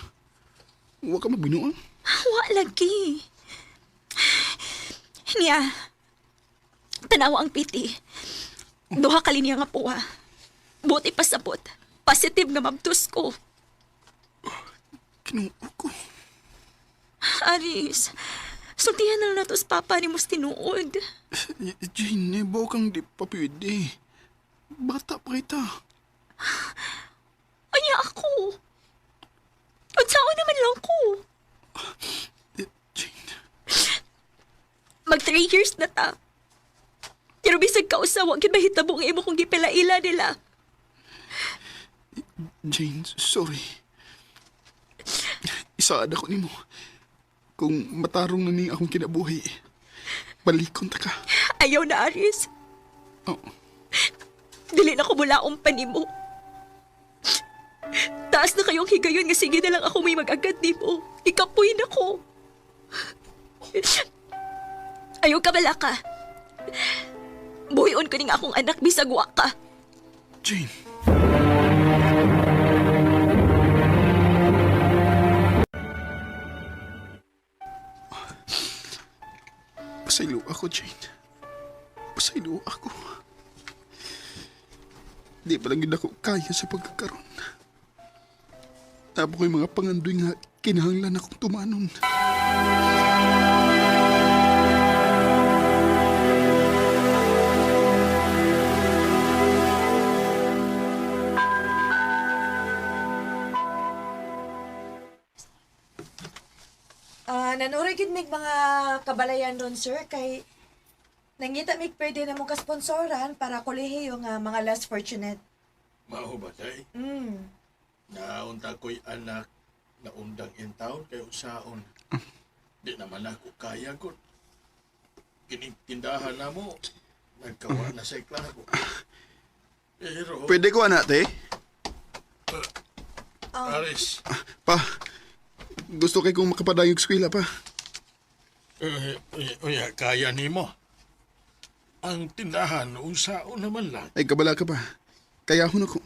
Wa ka magbinuang. Wa lagi. Niya, tanawa ang piti. Duha ka linya nga puwa. Buti pasabot. Positive nga mabdos ko. Kinuo ko. Aris, sultihan na lang nato sa papa ni mos tinuod. Eh, Jane, eh, bawa kang di pa pwede. Bata pa kita. Anya ako. Unsaon naman lang ko. Eh, Jane, Mag 3 years na ta. Pero bisag kausa, wa gyud mahitabo ang imo kong gipilaila nila. Jane, sorry. Isaad ako nimo. Kung matarong na ni akong kinabuhi, balikon ta ka. Ayaw na, Aris. Oh, Dili na ko mulaong panimo. Taas na kayong higayon nga sige na lang ako may mag-agad nimo. Ikapoy na ko. Ayaw ka bala ka. Buhion ko ning akong anak bisag wa ka. Jane. Pasaylo ako, Jane. Pasaylo ako. Di pa lang yun ako kaya sa pagkakaroon. Tapo ko'y mga pangandoy nga kinahanglan akong tumanon. Ah, nanuray gid mig mga kabalayan ron sir kay nangita mig pwede na mo kasponsoran para kolehiyo nga mga less fortunate. Mao ba day? Mm. Naunta ko'y anak na undang in town kay usaon. Di naman ako kaya gud. Kining tindahan na mo, nagkawa na sa iklaro. Pero, Pwede ko, anak, te? Aris, Pa, gusto kay kong makapadayog eskwela pa. eh, eh, eh, kaya nimo. Ang tindahan, unsaon naman lang. Ay, kabala ka pa. Kaya ako na ko.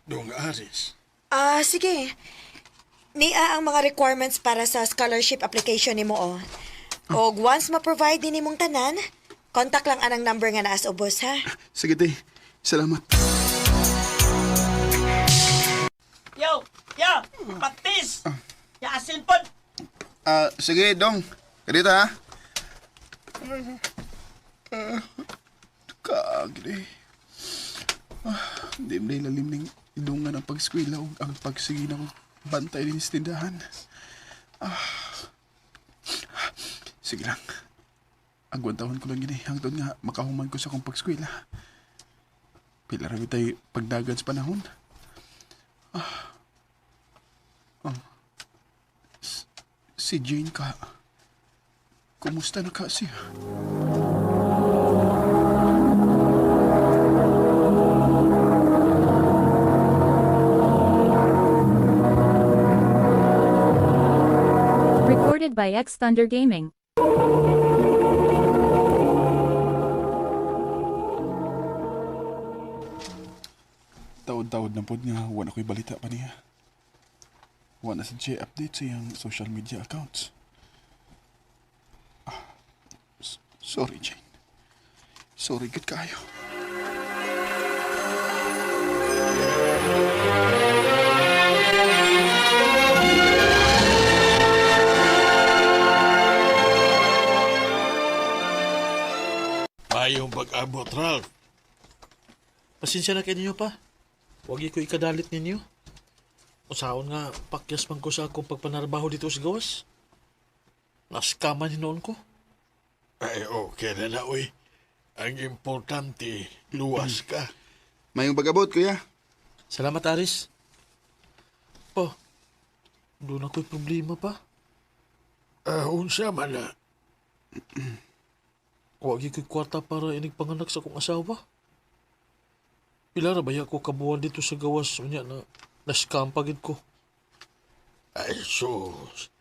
Dong Aris, Ah, sige. Nia ang mga requirements para sa scholarship application nimo oh. Og once ma-provide din nimong tanan, contact lang anang number nga naa sa ubos ha. Sige, te. Salamat. Yo, yo, patis. Ya asin pod. Ah, sige, Dong. Dito, ha? Kaagri. Ah, Hindi mo na ilalim ng idungan ang pag-eskwela o ang pagsige na ko. Bantay din sa tindahan. Ah. Sige lang. Agwantahon ko lang gini. Hangtod nga makahuman ko sa akong pagskwela. Pila ra tayo pagdagan sa panahon. Ah. Oh. Si Jane ka. Kumusta na ka siya? Recorded by X Thunder Gaming. Taod-taod na pod nga wala ko'y balita pa niya. Wala sa siya update sa iyang social media accounts. Ah, sorry, Jane. Sorry, good kayo. Mayong pag-abot, Ralph. Pasensya na kayo ninyo pa. Huwag ko ikadalit ninyo. Usaon nga, pakyas man ko sa akong pagpanarbaho dito sa gawas. Naskaman hinoon ko. Ay, okay na na, uy. Ang importante, luwas ka. Mayong pag-abot, kuya. Salamat, Aris. Pa, doon ako'y problema pa. Ah, unsa man na. Huwag ko'y kwarta para inig panganak sa akong asawa. Pila ra ba ko kabuan dito sa gawas unya na na-scam pagid ko. Ay, sus.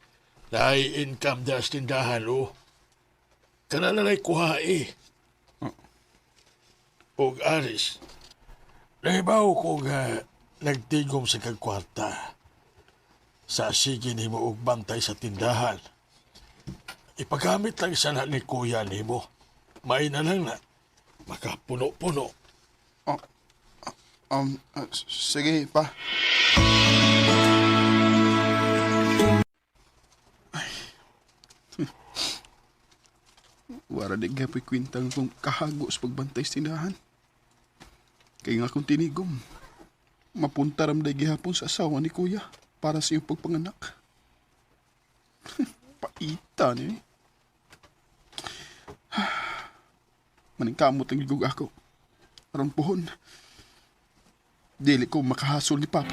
Naay income das tindahan, oh. Kana na kuha, eh. Og Aris, nahibaw ko nga nagtigom sa kagkwarta. Sa sige nimo og bantay sa tindahan. Ipagamit lang sana ni kuya nimo. May na lang na. Makapuno-puno. Oh, sige, pa. Ay. Wara di gapoy kwintang kung kahago sa pagbantay sa tindahan. Kaya nga akong tinigom. Mapunta ram day gihapon sa asawa ni kuya para sa iyong pagpanganak. Paita ni. Maningkamot ang gigug ako. Aron pohon. Dili ko makahasol ni Papa.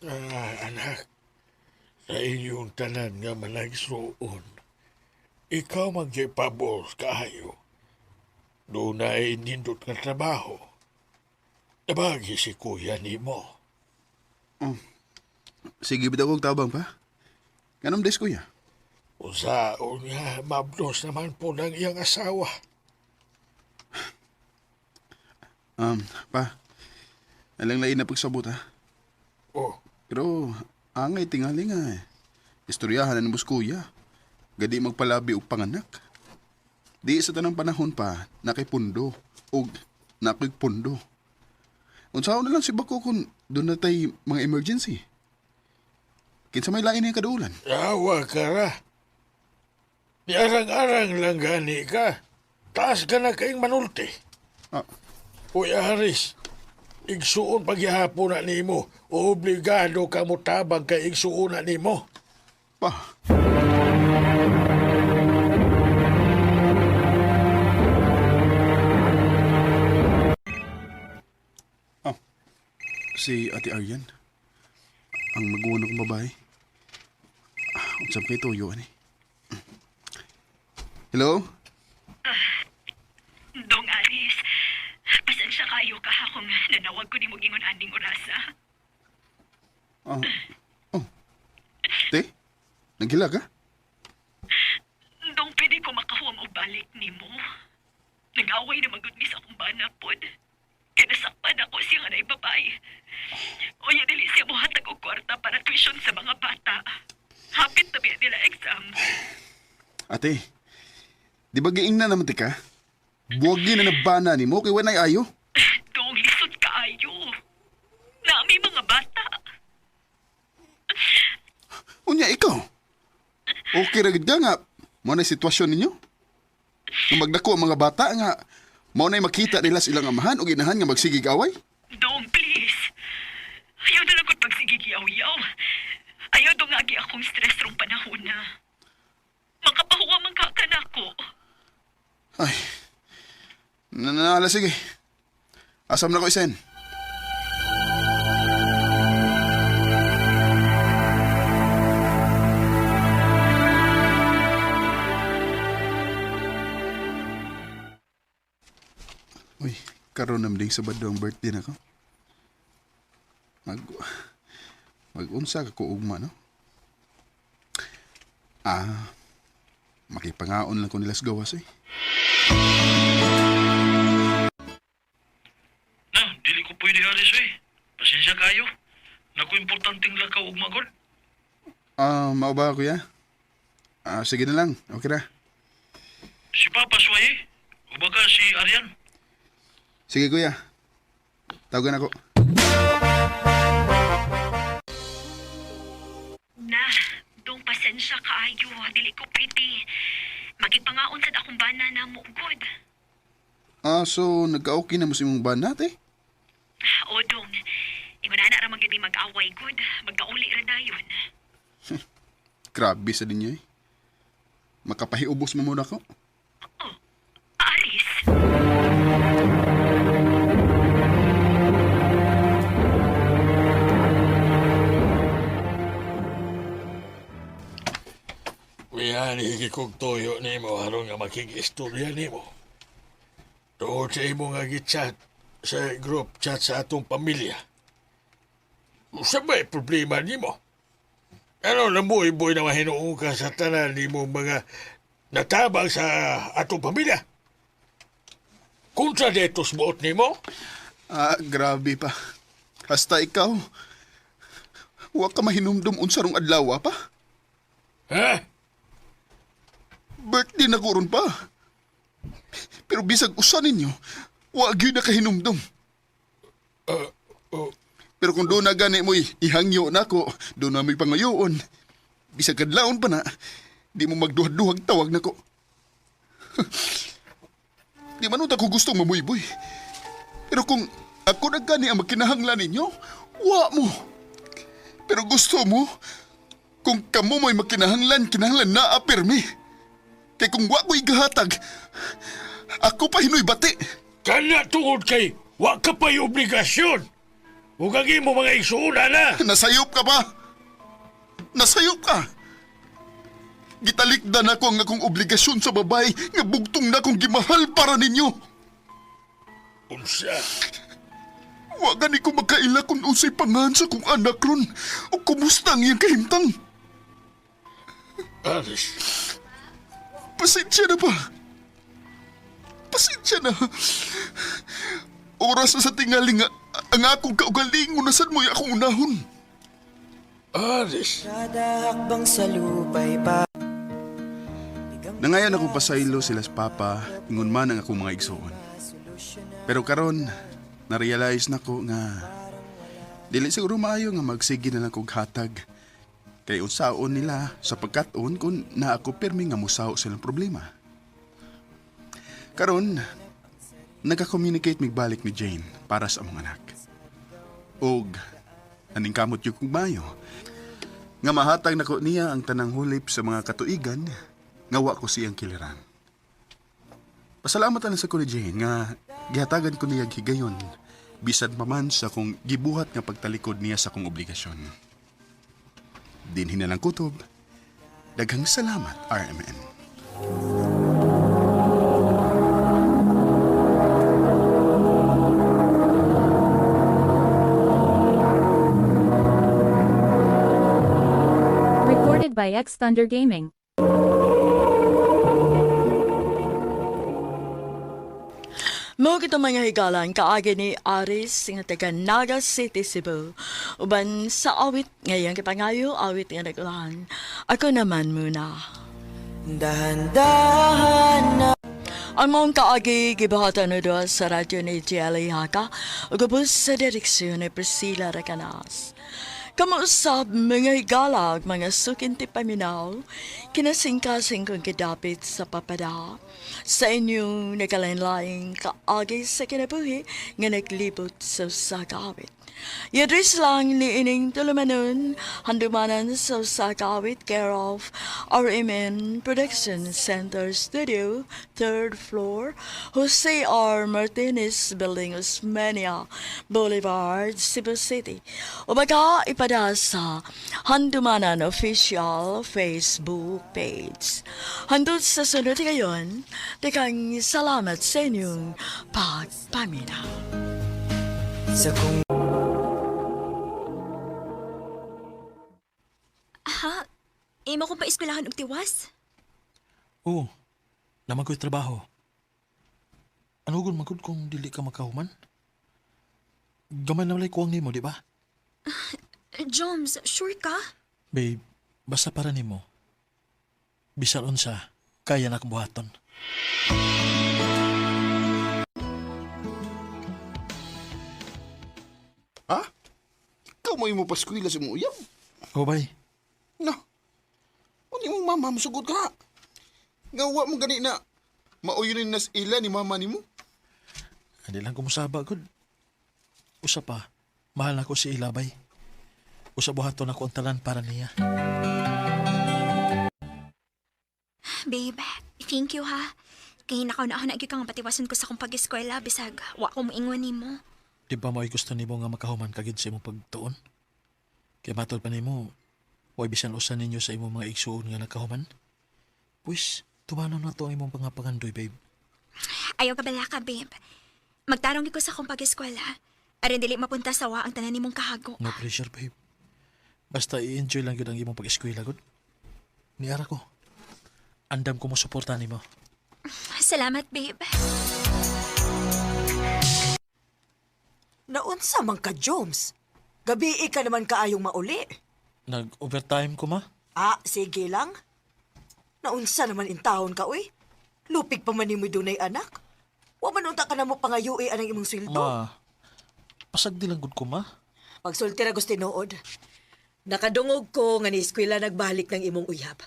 Ah, anak, sa inyong tanan nga managsuon, ikaw magyapabor kaayo. Doon na ay nindot nga trabaho. Nabagi si kuya nimo. Sige, bitaw kog tabang pa. Ganun des, kuya. Usaon nga, mabdos naman po ng iyang asawa. Pa, alang lain na pagsabot ha. Oh, Pero, angay tingali nga eh. Istoryahan na ni kuya. Gadi magpalabi og panganak. Di sa tanang panahon pa, nakay pundo. Og nakay pundo. Unsaon na lang si Bako kung doon na tay mga emergency. Kinsa may lain na yung kadulan. awa ka ra. Di arang-arang lang gani ka. Taas ka na kayong manulti. Ah, Uy, Aris, igsuon pagyahapon na nimo. Obligado ka mo tabang kay igsuon na nimo. pa. Ah, si Ate Aryan. Ang maguwan akong babae. Ah, unsam kay tuyo ani. Hello? Dong Aris, pasensya kayo ka kung nanawag ko ni mo gingon aning orasa. Ah. Oh. Te? Naghila ka? Dong pwede ko makahuam og balik nimo. Nag-away na magud mi sa akong bana pod. Kaya nasakpan ako siya nga naibabay. Unya dili siya mohatag og kwarta para tuition sa mga bata. Hapit na biya nila exam. Ate, di ba giing na naman ti ka? Buwagin na nabana ni mo kay wanay ayo. Dong lisod kaayo. Na may mga mga bata. Unya ikaw. Okay ra gid ka nga mao na sitwasyon ninyo. Kung magdako ang mga bata nga mao na makita nila sa ilang amahan ug inahan nga magsigig away. Dong, please. Ayaw na lang ko't pagsigigiyaw-yaw. Ayaw dong agi akong stress rong panahon na. Makapahuwa man ka kanako. Ay. Nanala sige. Asam na ko isen. Uy, karon nam ding Sabado ang birthday na ko. Mag Mag-unsa ka ko ugma, no? Ah, makipangaon lang ko nila sa gawas eh. Na, dili ko pwede alis eh. Pasensya kayo. Naku, importanteng lakaw ug magod. Ah, mao ba kuya? Ah, sige na lang. Okay ra. Si Papa Suwaye, o baka si Arian. Sige kuya. Tawagan ako. Na, dong pasensya kaayo. Dili ko pwede. Magigpangaon sad akong bana na mo good. Ah, so nagka-okay na mo sa imong banat eh? O dong, ingon ana ra man gyud mi mag-away good. Magkauli ra dayon. Grabe sa ninyo eh. Makapahiubos mo muna ako. Aris. Kuya, higi kong toyo nimo aron nga makig-istorya nimo. Tuod sa imo nga gichat sa group chat sa atong pamilya. Usa ba'y problema nimo? Ano nabuhay-buhay na mahinuong ka sa tanan nimo mga natabang sa atong pamilya? Kontra detos buot nimo? Ah, grabe pa. Hasta ikaw. Wa ka mahinumdum unsa rong adlaw pa. Ha? Birthday na ko ron pa. Pero bisag usa ninyo, wa gyud na kahinumdum. Pero kung doon na gani mo ihangyo nako, doon na may pangayoon. Bisag kadlawon pa na, di mo magduhag-duhag tawag nako. Di man unta ko gustong mamuyboy. Pero kung ako na gani ang magkinahanglan ninyo, wa mo. Pero gusto mo, kung kamo mo'y magkinahanglan, kinahanglan na apirmi. Kay kung wa ko'y gahatag, ako pa hinoy bati. Kana tungod kay wa ka pa'y obligasyon. Ug ang imo mga igsuuna na. Nasayop ka pa! Nasayop ka! Gitalikdan ako ang akong obligasyon sa babae nga bugtong na akong gimahal para ninyo. Unsa? Wa gani ko makaila kung unsay pangan sa kong anak ron o kumusta ang iyang kahimtang. Aris. Pasensya na pa. Pasensya na. Oras na sa tingali nga ang akong kaugalingon na sad mo'y akong unahon. Aris. Kada hakbang sa lupa'y pa Nangayon ako pasaylo sila sa papa, ingon man ang akong mga igsoon. Pero karon, na-realize nako nga dili siguro maayo nga magsige na lang kog hatag. Kay unsaon nila sa pagkat-on kung naa ako pirmi nga musaw silang problema. Karon, nagka-communicate migbalik ni Jane para sa among anak. Og aning kamot yung kong mayo nga mahatag nako niya ang tanang hulip sa mga katuigan nga wa ko siyang kiliran. Pasalamat na sa ko ni Jane nga gihatagan ko niya higayon bisan pa man sa akong gibuhat nga pagtalikod niya sa akong obligasyon. Dinhi na lang kutob. Daghang salamat, RMN. Recorded by X Thunder Gaming. Mao kita mga higalan kaagi ni Aris nga taga Naga City, Cebu. Uban sa awit ngayong kipangayo, awit nga nagulahan. Ako naman muna. Dahan-dahan na. Ang mong kaagi gibuhatan no doon sa radyo ni Jelly Haka ug ubos sa direksyon ni Priscilla Recanas. Kamuusab mga higalag, mga sukinti paminaw, kinasingkasing kong kidapit sa papada. Sa inyong nagkalain-laing kaagi sa kinabuhi nga naglibot sa usa ka awit. I-address lang ni ining tulumanon, handumanan sa usa ka awit, care of RMN Production Center Studio, third floor, Jose R. Martinez Building, Osmeña Boulevard, Cebu City. O baka ipada sa Handumanan Official Facebook page. Handot sa sunod ngayon, tekang salamat sa inyong pagpaminaw. Sa kung Ha? Imo kong paeskwelahan og tiwas? Oo, naman ko'y trabaho. Ano gun magud kung dili ka makahuman? Gamay na walay kuwang nimo, di ba? Joms, sure ka? Babe, basta para nimo. Bisan unsa, kaya na akong buhaton. Ha? Ikaw mo imo paskwila sa imong uyab. Oh, bay. No. Uni mong mama musugot ka. Nga wa mo gani na mauyon na sa ila ni mama nimo. Hindi lang kumusaba, gud. Usa pa, mahal na ko si Ilabay. Usa buhaton ako ang talan para niya. Babe, thank you ha. Kay nakaw na ako na gyud kang patiwason ko sa akong pag-eskwela bisag wa ko moingon nimo. Di ba mo'y gusto nimo nga makahuman ka gid sa imong pagtuon? Kay matod pa nimo, way bisan usa ninyo sa imong mga igsuon nga nakahuman. Pwis, tumanon na to ang imong pangapangandoy, babe. Ayaw ka bala ka, babe. Magtarong gyud ko sa akong pag-eskwela. Aron dili mapunta sa wa ang tanan nimong kahago. No pressure, babe. Basta i-enjoy lang gyud ang imong pag-eskwela, gud. Niara ko. Andam ko mo suporta nimo. Salamat, babe. Naunsa man ka, Joms? Gabi ka naman kaayong mauli. Nag-overtime ko, ma. Ah, sige lang. Naunsa naman intahon ka, uy. Lupig pa man nimo dunay anak. Wa man unta ka na mo pangayui anang imong sweldo. Ma, pasag di lang gud ko, ma. Pagsulti ra gusto tinuod. Nakadungog ko nga ni eskwela nagbalik ng imong uyab.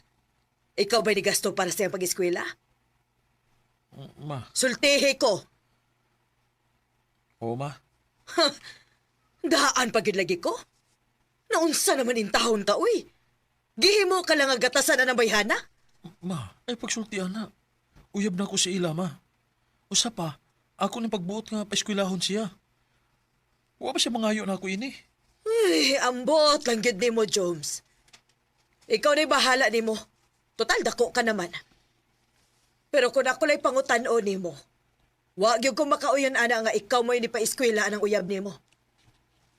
Ikaw ba'y nigasto para sa iyang pag-eskwela? Ma, Sultihi ko. oo, ma. Daan pagid lagi ko. Naunsa naman intahon ka, uy. Gihimo ka lang ang gatasan na ng bayhana. Ma, ay pagsultian na. Uyab na ko si Ila, ma. Usa pa, ako ni pagbuot nga paeskwelahon siya. Wa ba siya mangayo na ako ini? Ay, ambot lang gid nimo, Jones. Ikaw na'y bahala nimo. Total, dako ka naman. Pero kung ako la'y pangutan-o nimo, wa gyud ko makauyon ana nga ikaw mo'y nipa-eskwela ang uyab nimo.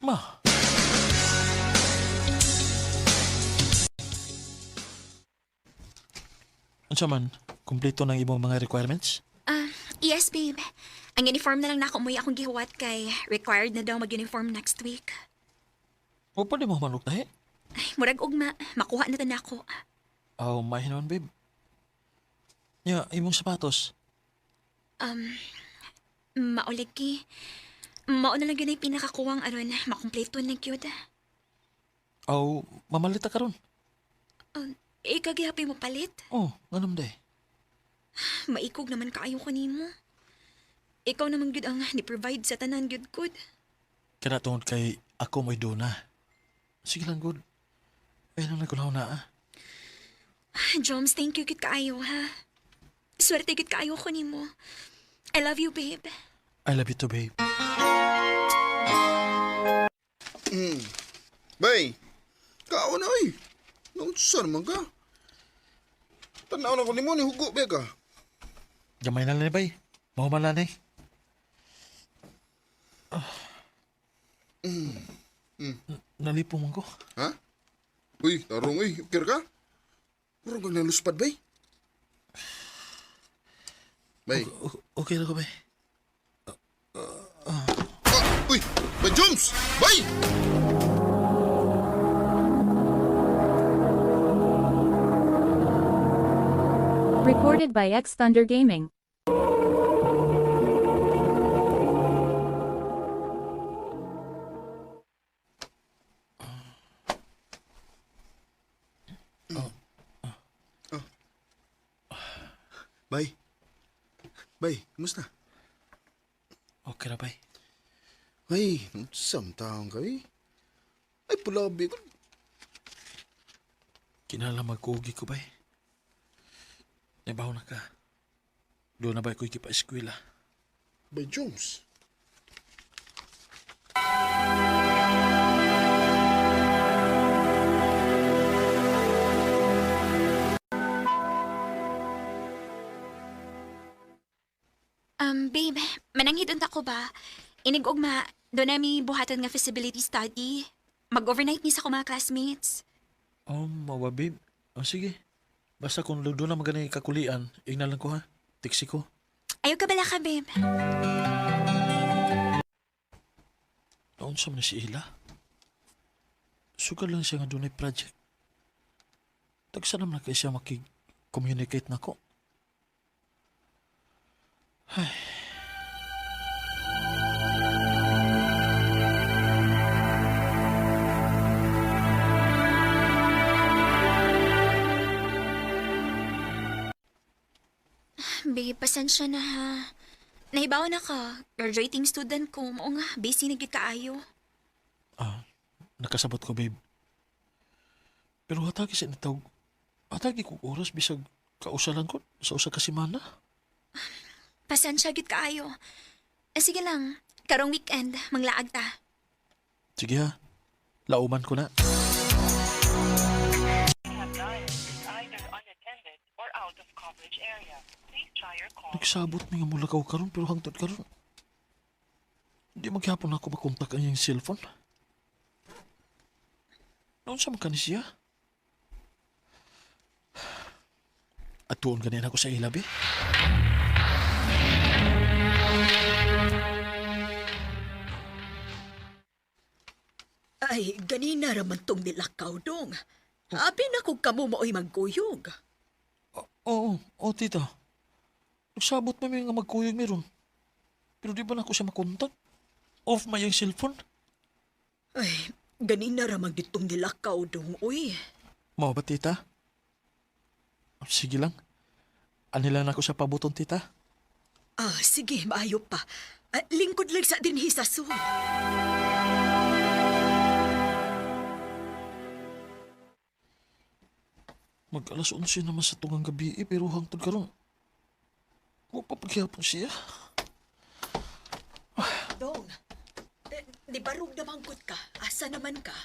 Ma. Unsa man, kumpleto ng imong mga requirements? Ah, yes, babe. Ang uniform na lang nako mo'y akong gihuwat kay required na daw mag-uniform next week. O pa di mo manok tahi? Ay, murag ugma, makuha na ta nako. Aw, oh, naman, babe. Nya, imong sapatos. Um, mauligi. Mao na lang yun ay pinakakuwang aron makumpleto na gyud. Aw, mamalita karon. Ikaw gihapon mo palit. Oh, nganom day. Maikog naman kaayo ko nimo. Ikaw naman gyud ang ni-provide sa tanan gyud good. Kana tungod kay ako mo'y duna. Sige lang, good. Ay, nang nagkunaw na, ah. Joms, thank you gyud kaayo ha. Swerte gyud kaayo ko nimo. I love you, babe. I love you too, babe. Bay, kaon na oy. Naunsa naman ka? Tanaw na ko nimo ni hugo ba ka? Gamay na lang ni, bay. Mahuman lang ni. Nalipo man ko. Ha? Uy, tarong uy, ukir ka? Murag kang naluspad bay. Bay. Okay na ko, bay. Ah, uy, bay Jones! Bay! Recorded by X Thunder Gaming. Bay. Bay, kumusta? Okay ra, bay. Ay, samtang kay. Ay, pulabi ko. Kinahanglan magkugi ko, bay. Nabaho na ka. Doon na ba ko ikipa-eskwela? Bay Jones. Babe, mananghid unta ko ba? Inig ugma, doon nami buhaton nga feasibility study. Mag-overnight ni sa ko mga classmates. Oh, mawa, babe. Oh, sige. Basta kung doon na magani kakulian, ingnan lang ko ha. Tiksi ko. Ayaw ka bala ka, babe. Noon sa man si Ila. Sugal lang siya nga dunay project. Tagsa naman na kay siya makig-communicate na ko. Babe, pasensya na ha. Nahibaw na ka. Graduating student ko. Mao nga, busy na gid kaayo. Ah, nakasabot ko, babe. Pero hatagi sa nitawg. Hatagi ko oras bisag kausalan ko sa usa ka semana. Pasensya gid kaayo. Eh, sige lang. Karong weekend, manglaag ta. Sige ha. Lauman ko na. Nagsabot mi nga mulakaw karon pero hangtod karon. Di maghapon ako makontak ang iyang cellphone. Noon sa man ni siya? At tuon ganin ako sa ilabi. Ay, ganina raman tong nilakaw dong. Abi na kung kamo mao'y magkuyog. Oo, oo, tita. Nagsabot na mi nga magkuyog meron. Pero di ba na ako siya makontak? Off may iyang cellphone. Ay, ganina ramang ditong nilakaw dong, uy. Mao ba, tita? Sige lang. Anila na ako sa pabuton, tita. Ah, sige, maayo pa. Ah, lingkod lang sa dinhi sa sud. Mag alas 11 naman sa tungang gabi eh, pero hangtod karon. Wa pa paghihapon siya. Dong, eh, di barog namangkot ka? Asa naman ka?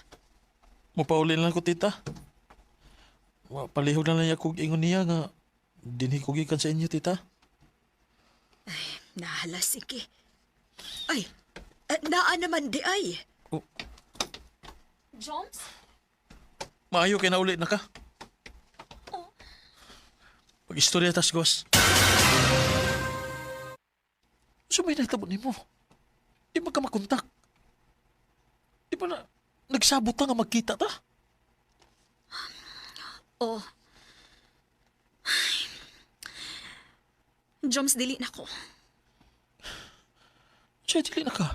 Mapauli na lang ko, tita. Wa palihog na lang niya kog ingon niya nga dinhi ko gikan sa inyo, tita. Nahala, sige. Ay, eh, naa naman di ay. Oh, Joms? maayo kay nauli na ka. Oh. Pag-istorya tas, Gos. So may nahitabo nimo. Di ba ka makontak? Di ba na nagsabot ta nga magkita ta? Oh. Ay. Joms, dili na ko. Siya, dili na ka.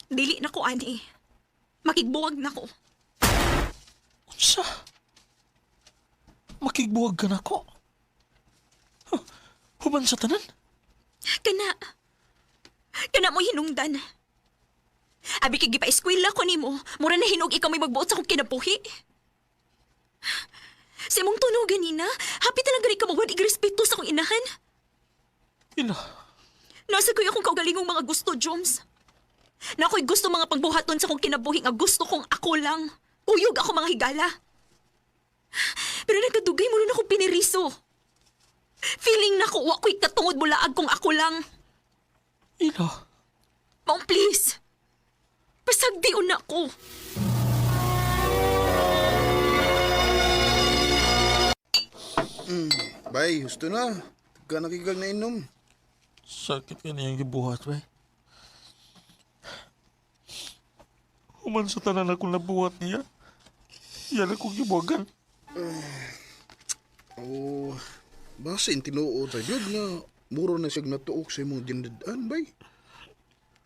Dili na ko, ani. Makigbuwag na ko. Unsa? Makigbuwag ka na ko? Huh, human sa tanan? Kana. Kana mo hinungdan. Abi kay gipa-eskwela ko nimo, mura na hinog ikaw may magbuot sa akong kinabuhi. Sa imong tunog ganina, happy talaga rin ka mawad igrespeto sa akong inahan. Ila, Nasa ko'y akong kaugalingong mga gusto, Joms. Na ako'y gusto mga pagbuhaton sa akong kinabuhi nga gusto kong ako lang. Uyog ako mga higala. Pero nagkadugay mo rin akong piniriso. Feeling na ko, wa ko'y katungod mulaag kung ako lang. ila. Maong please. Pasagdiun na ko. Bay, gusto na. Ka nakigag na inom. Sakit ka niyang gibuhat, bay. Human sa tanan akong nabuhat niya. Yan akong gibuhagan. Oh, basin tinuod sa jud nga muro na siyag natuok sa imong dinadaan, bay.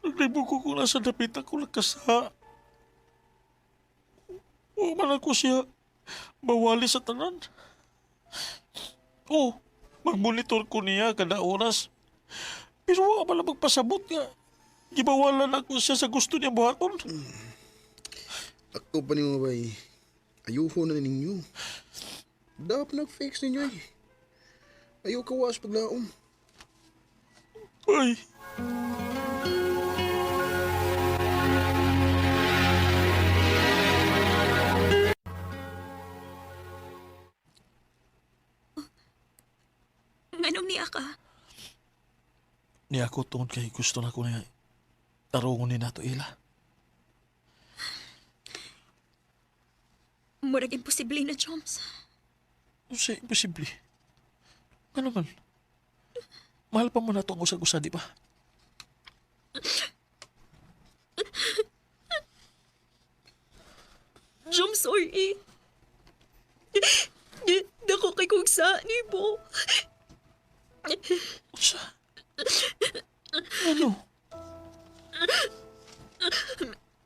Naglibo ko kung nasa dapit ako nakasa. Human ako siya. Bawali sa tanan. Oh, Magmonitor ko niya kada oras. Pero wa man lang magpasabot nga. Gibawalan ako siya sa gusto niya buhaton. Ako pa nimo bay. Ayuho na ninyo. Dapat nag-fix ninyo eh. Ayaw kawas paglaom. Ay. Nganong niya ka? Niya ako tungod kay gusto na ko niya tarungon ni nato ila. Murag imposible na, Joms. Usa, imposible. Ano man? Mahal pa mo na ito ang usag-usa, di ba? Joms, sorry. Dako kay kong sa ni mo. Usa? Ano?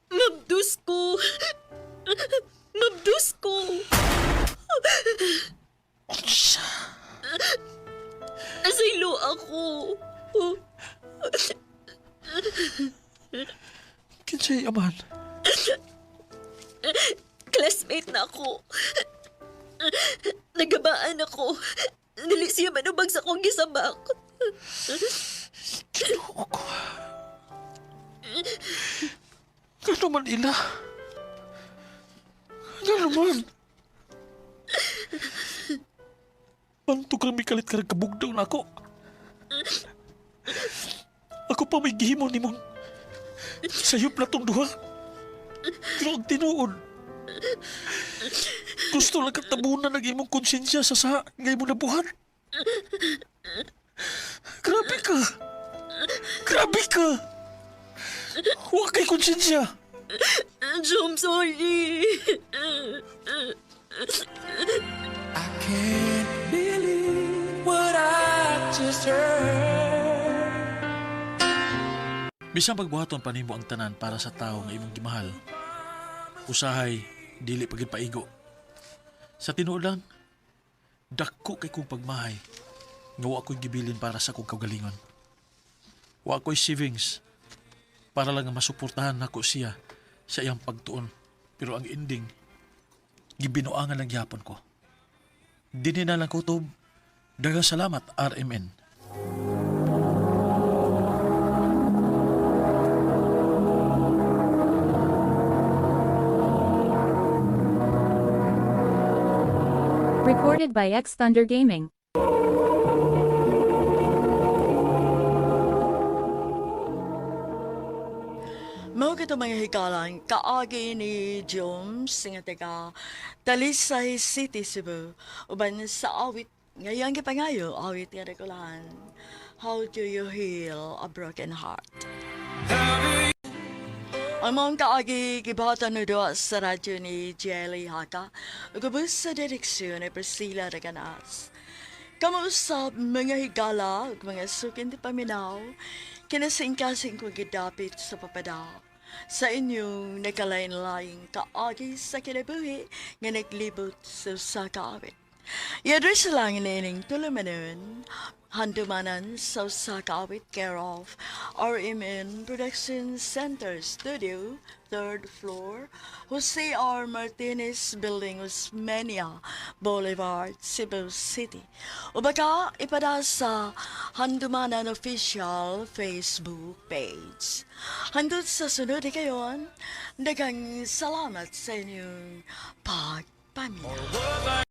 Mabdus ko. Mabdus ko. Unsa? Asaylo ako. Kinsay amahan? Classmate na ako. Nagabaan ako. Dili siya manubag sa akong gisabak. Ginoo ko. Ano man ila? Ano man? Bantog kami kalit karang kabugdaw na ako. Ako pa may gihimo ni mong sayop na tong duha. Pero ang tinuod, gusto lang katabunan ng imong konsensya sa sa nga imong nabuhat. Grabe ka! Grabe ka! Huwag kay konsensya! Jom, sorry. I can't believe what I just heard. Bisan pagbuhaton pa nimo ang tanan para sa tawo nga imong gimahal, usahay dili pagid paigo. Sa tinuod lang, dako kay kong pagmahay nga wa ko'y gibilin para sa akong kaugalingon. Wa ko'y savings para lang nga masuportahan nako siya sa iyang pagtuon. Pero ang ending, gibinuangan lang gihapon ko. Dinhi na lang kutob. Daghang salamat, RMN. Recorded by X Thunder Gaming. Mao kito mga hikalang kaagi ni Jones nga taga Talisay City, Cebu. Uban sa awit ngayang gipangayo awit nga rekulahan. How do you heal a broken heart? Ang mga kaagi gibahatan no doa sa radyo ni Jelly Haka ug ubos sa direksyon ni Priscilla Reganas. Kamusta mga higala ug mga sukin di paminaw, kinasingkasing ko gidapit sa papada. Sa inyong nakalain-laing kaagi sa kinabuhi nga naglibot sa usa ka awit. I-address lang nining tulumanon, handumanan sa usa ka awit, care of RMN Production Center Studio, 3rd floor, Jose R. Martinez Building, Osmeña Boulevard, Cebu City. O baka ipada sa Handumanan Official Facebook page. Hangtod sa sunod kayon, daghang salamat sa inyong pagpaminaw.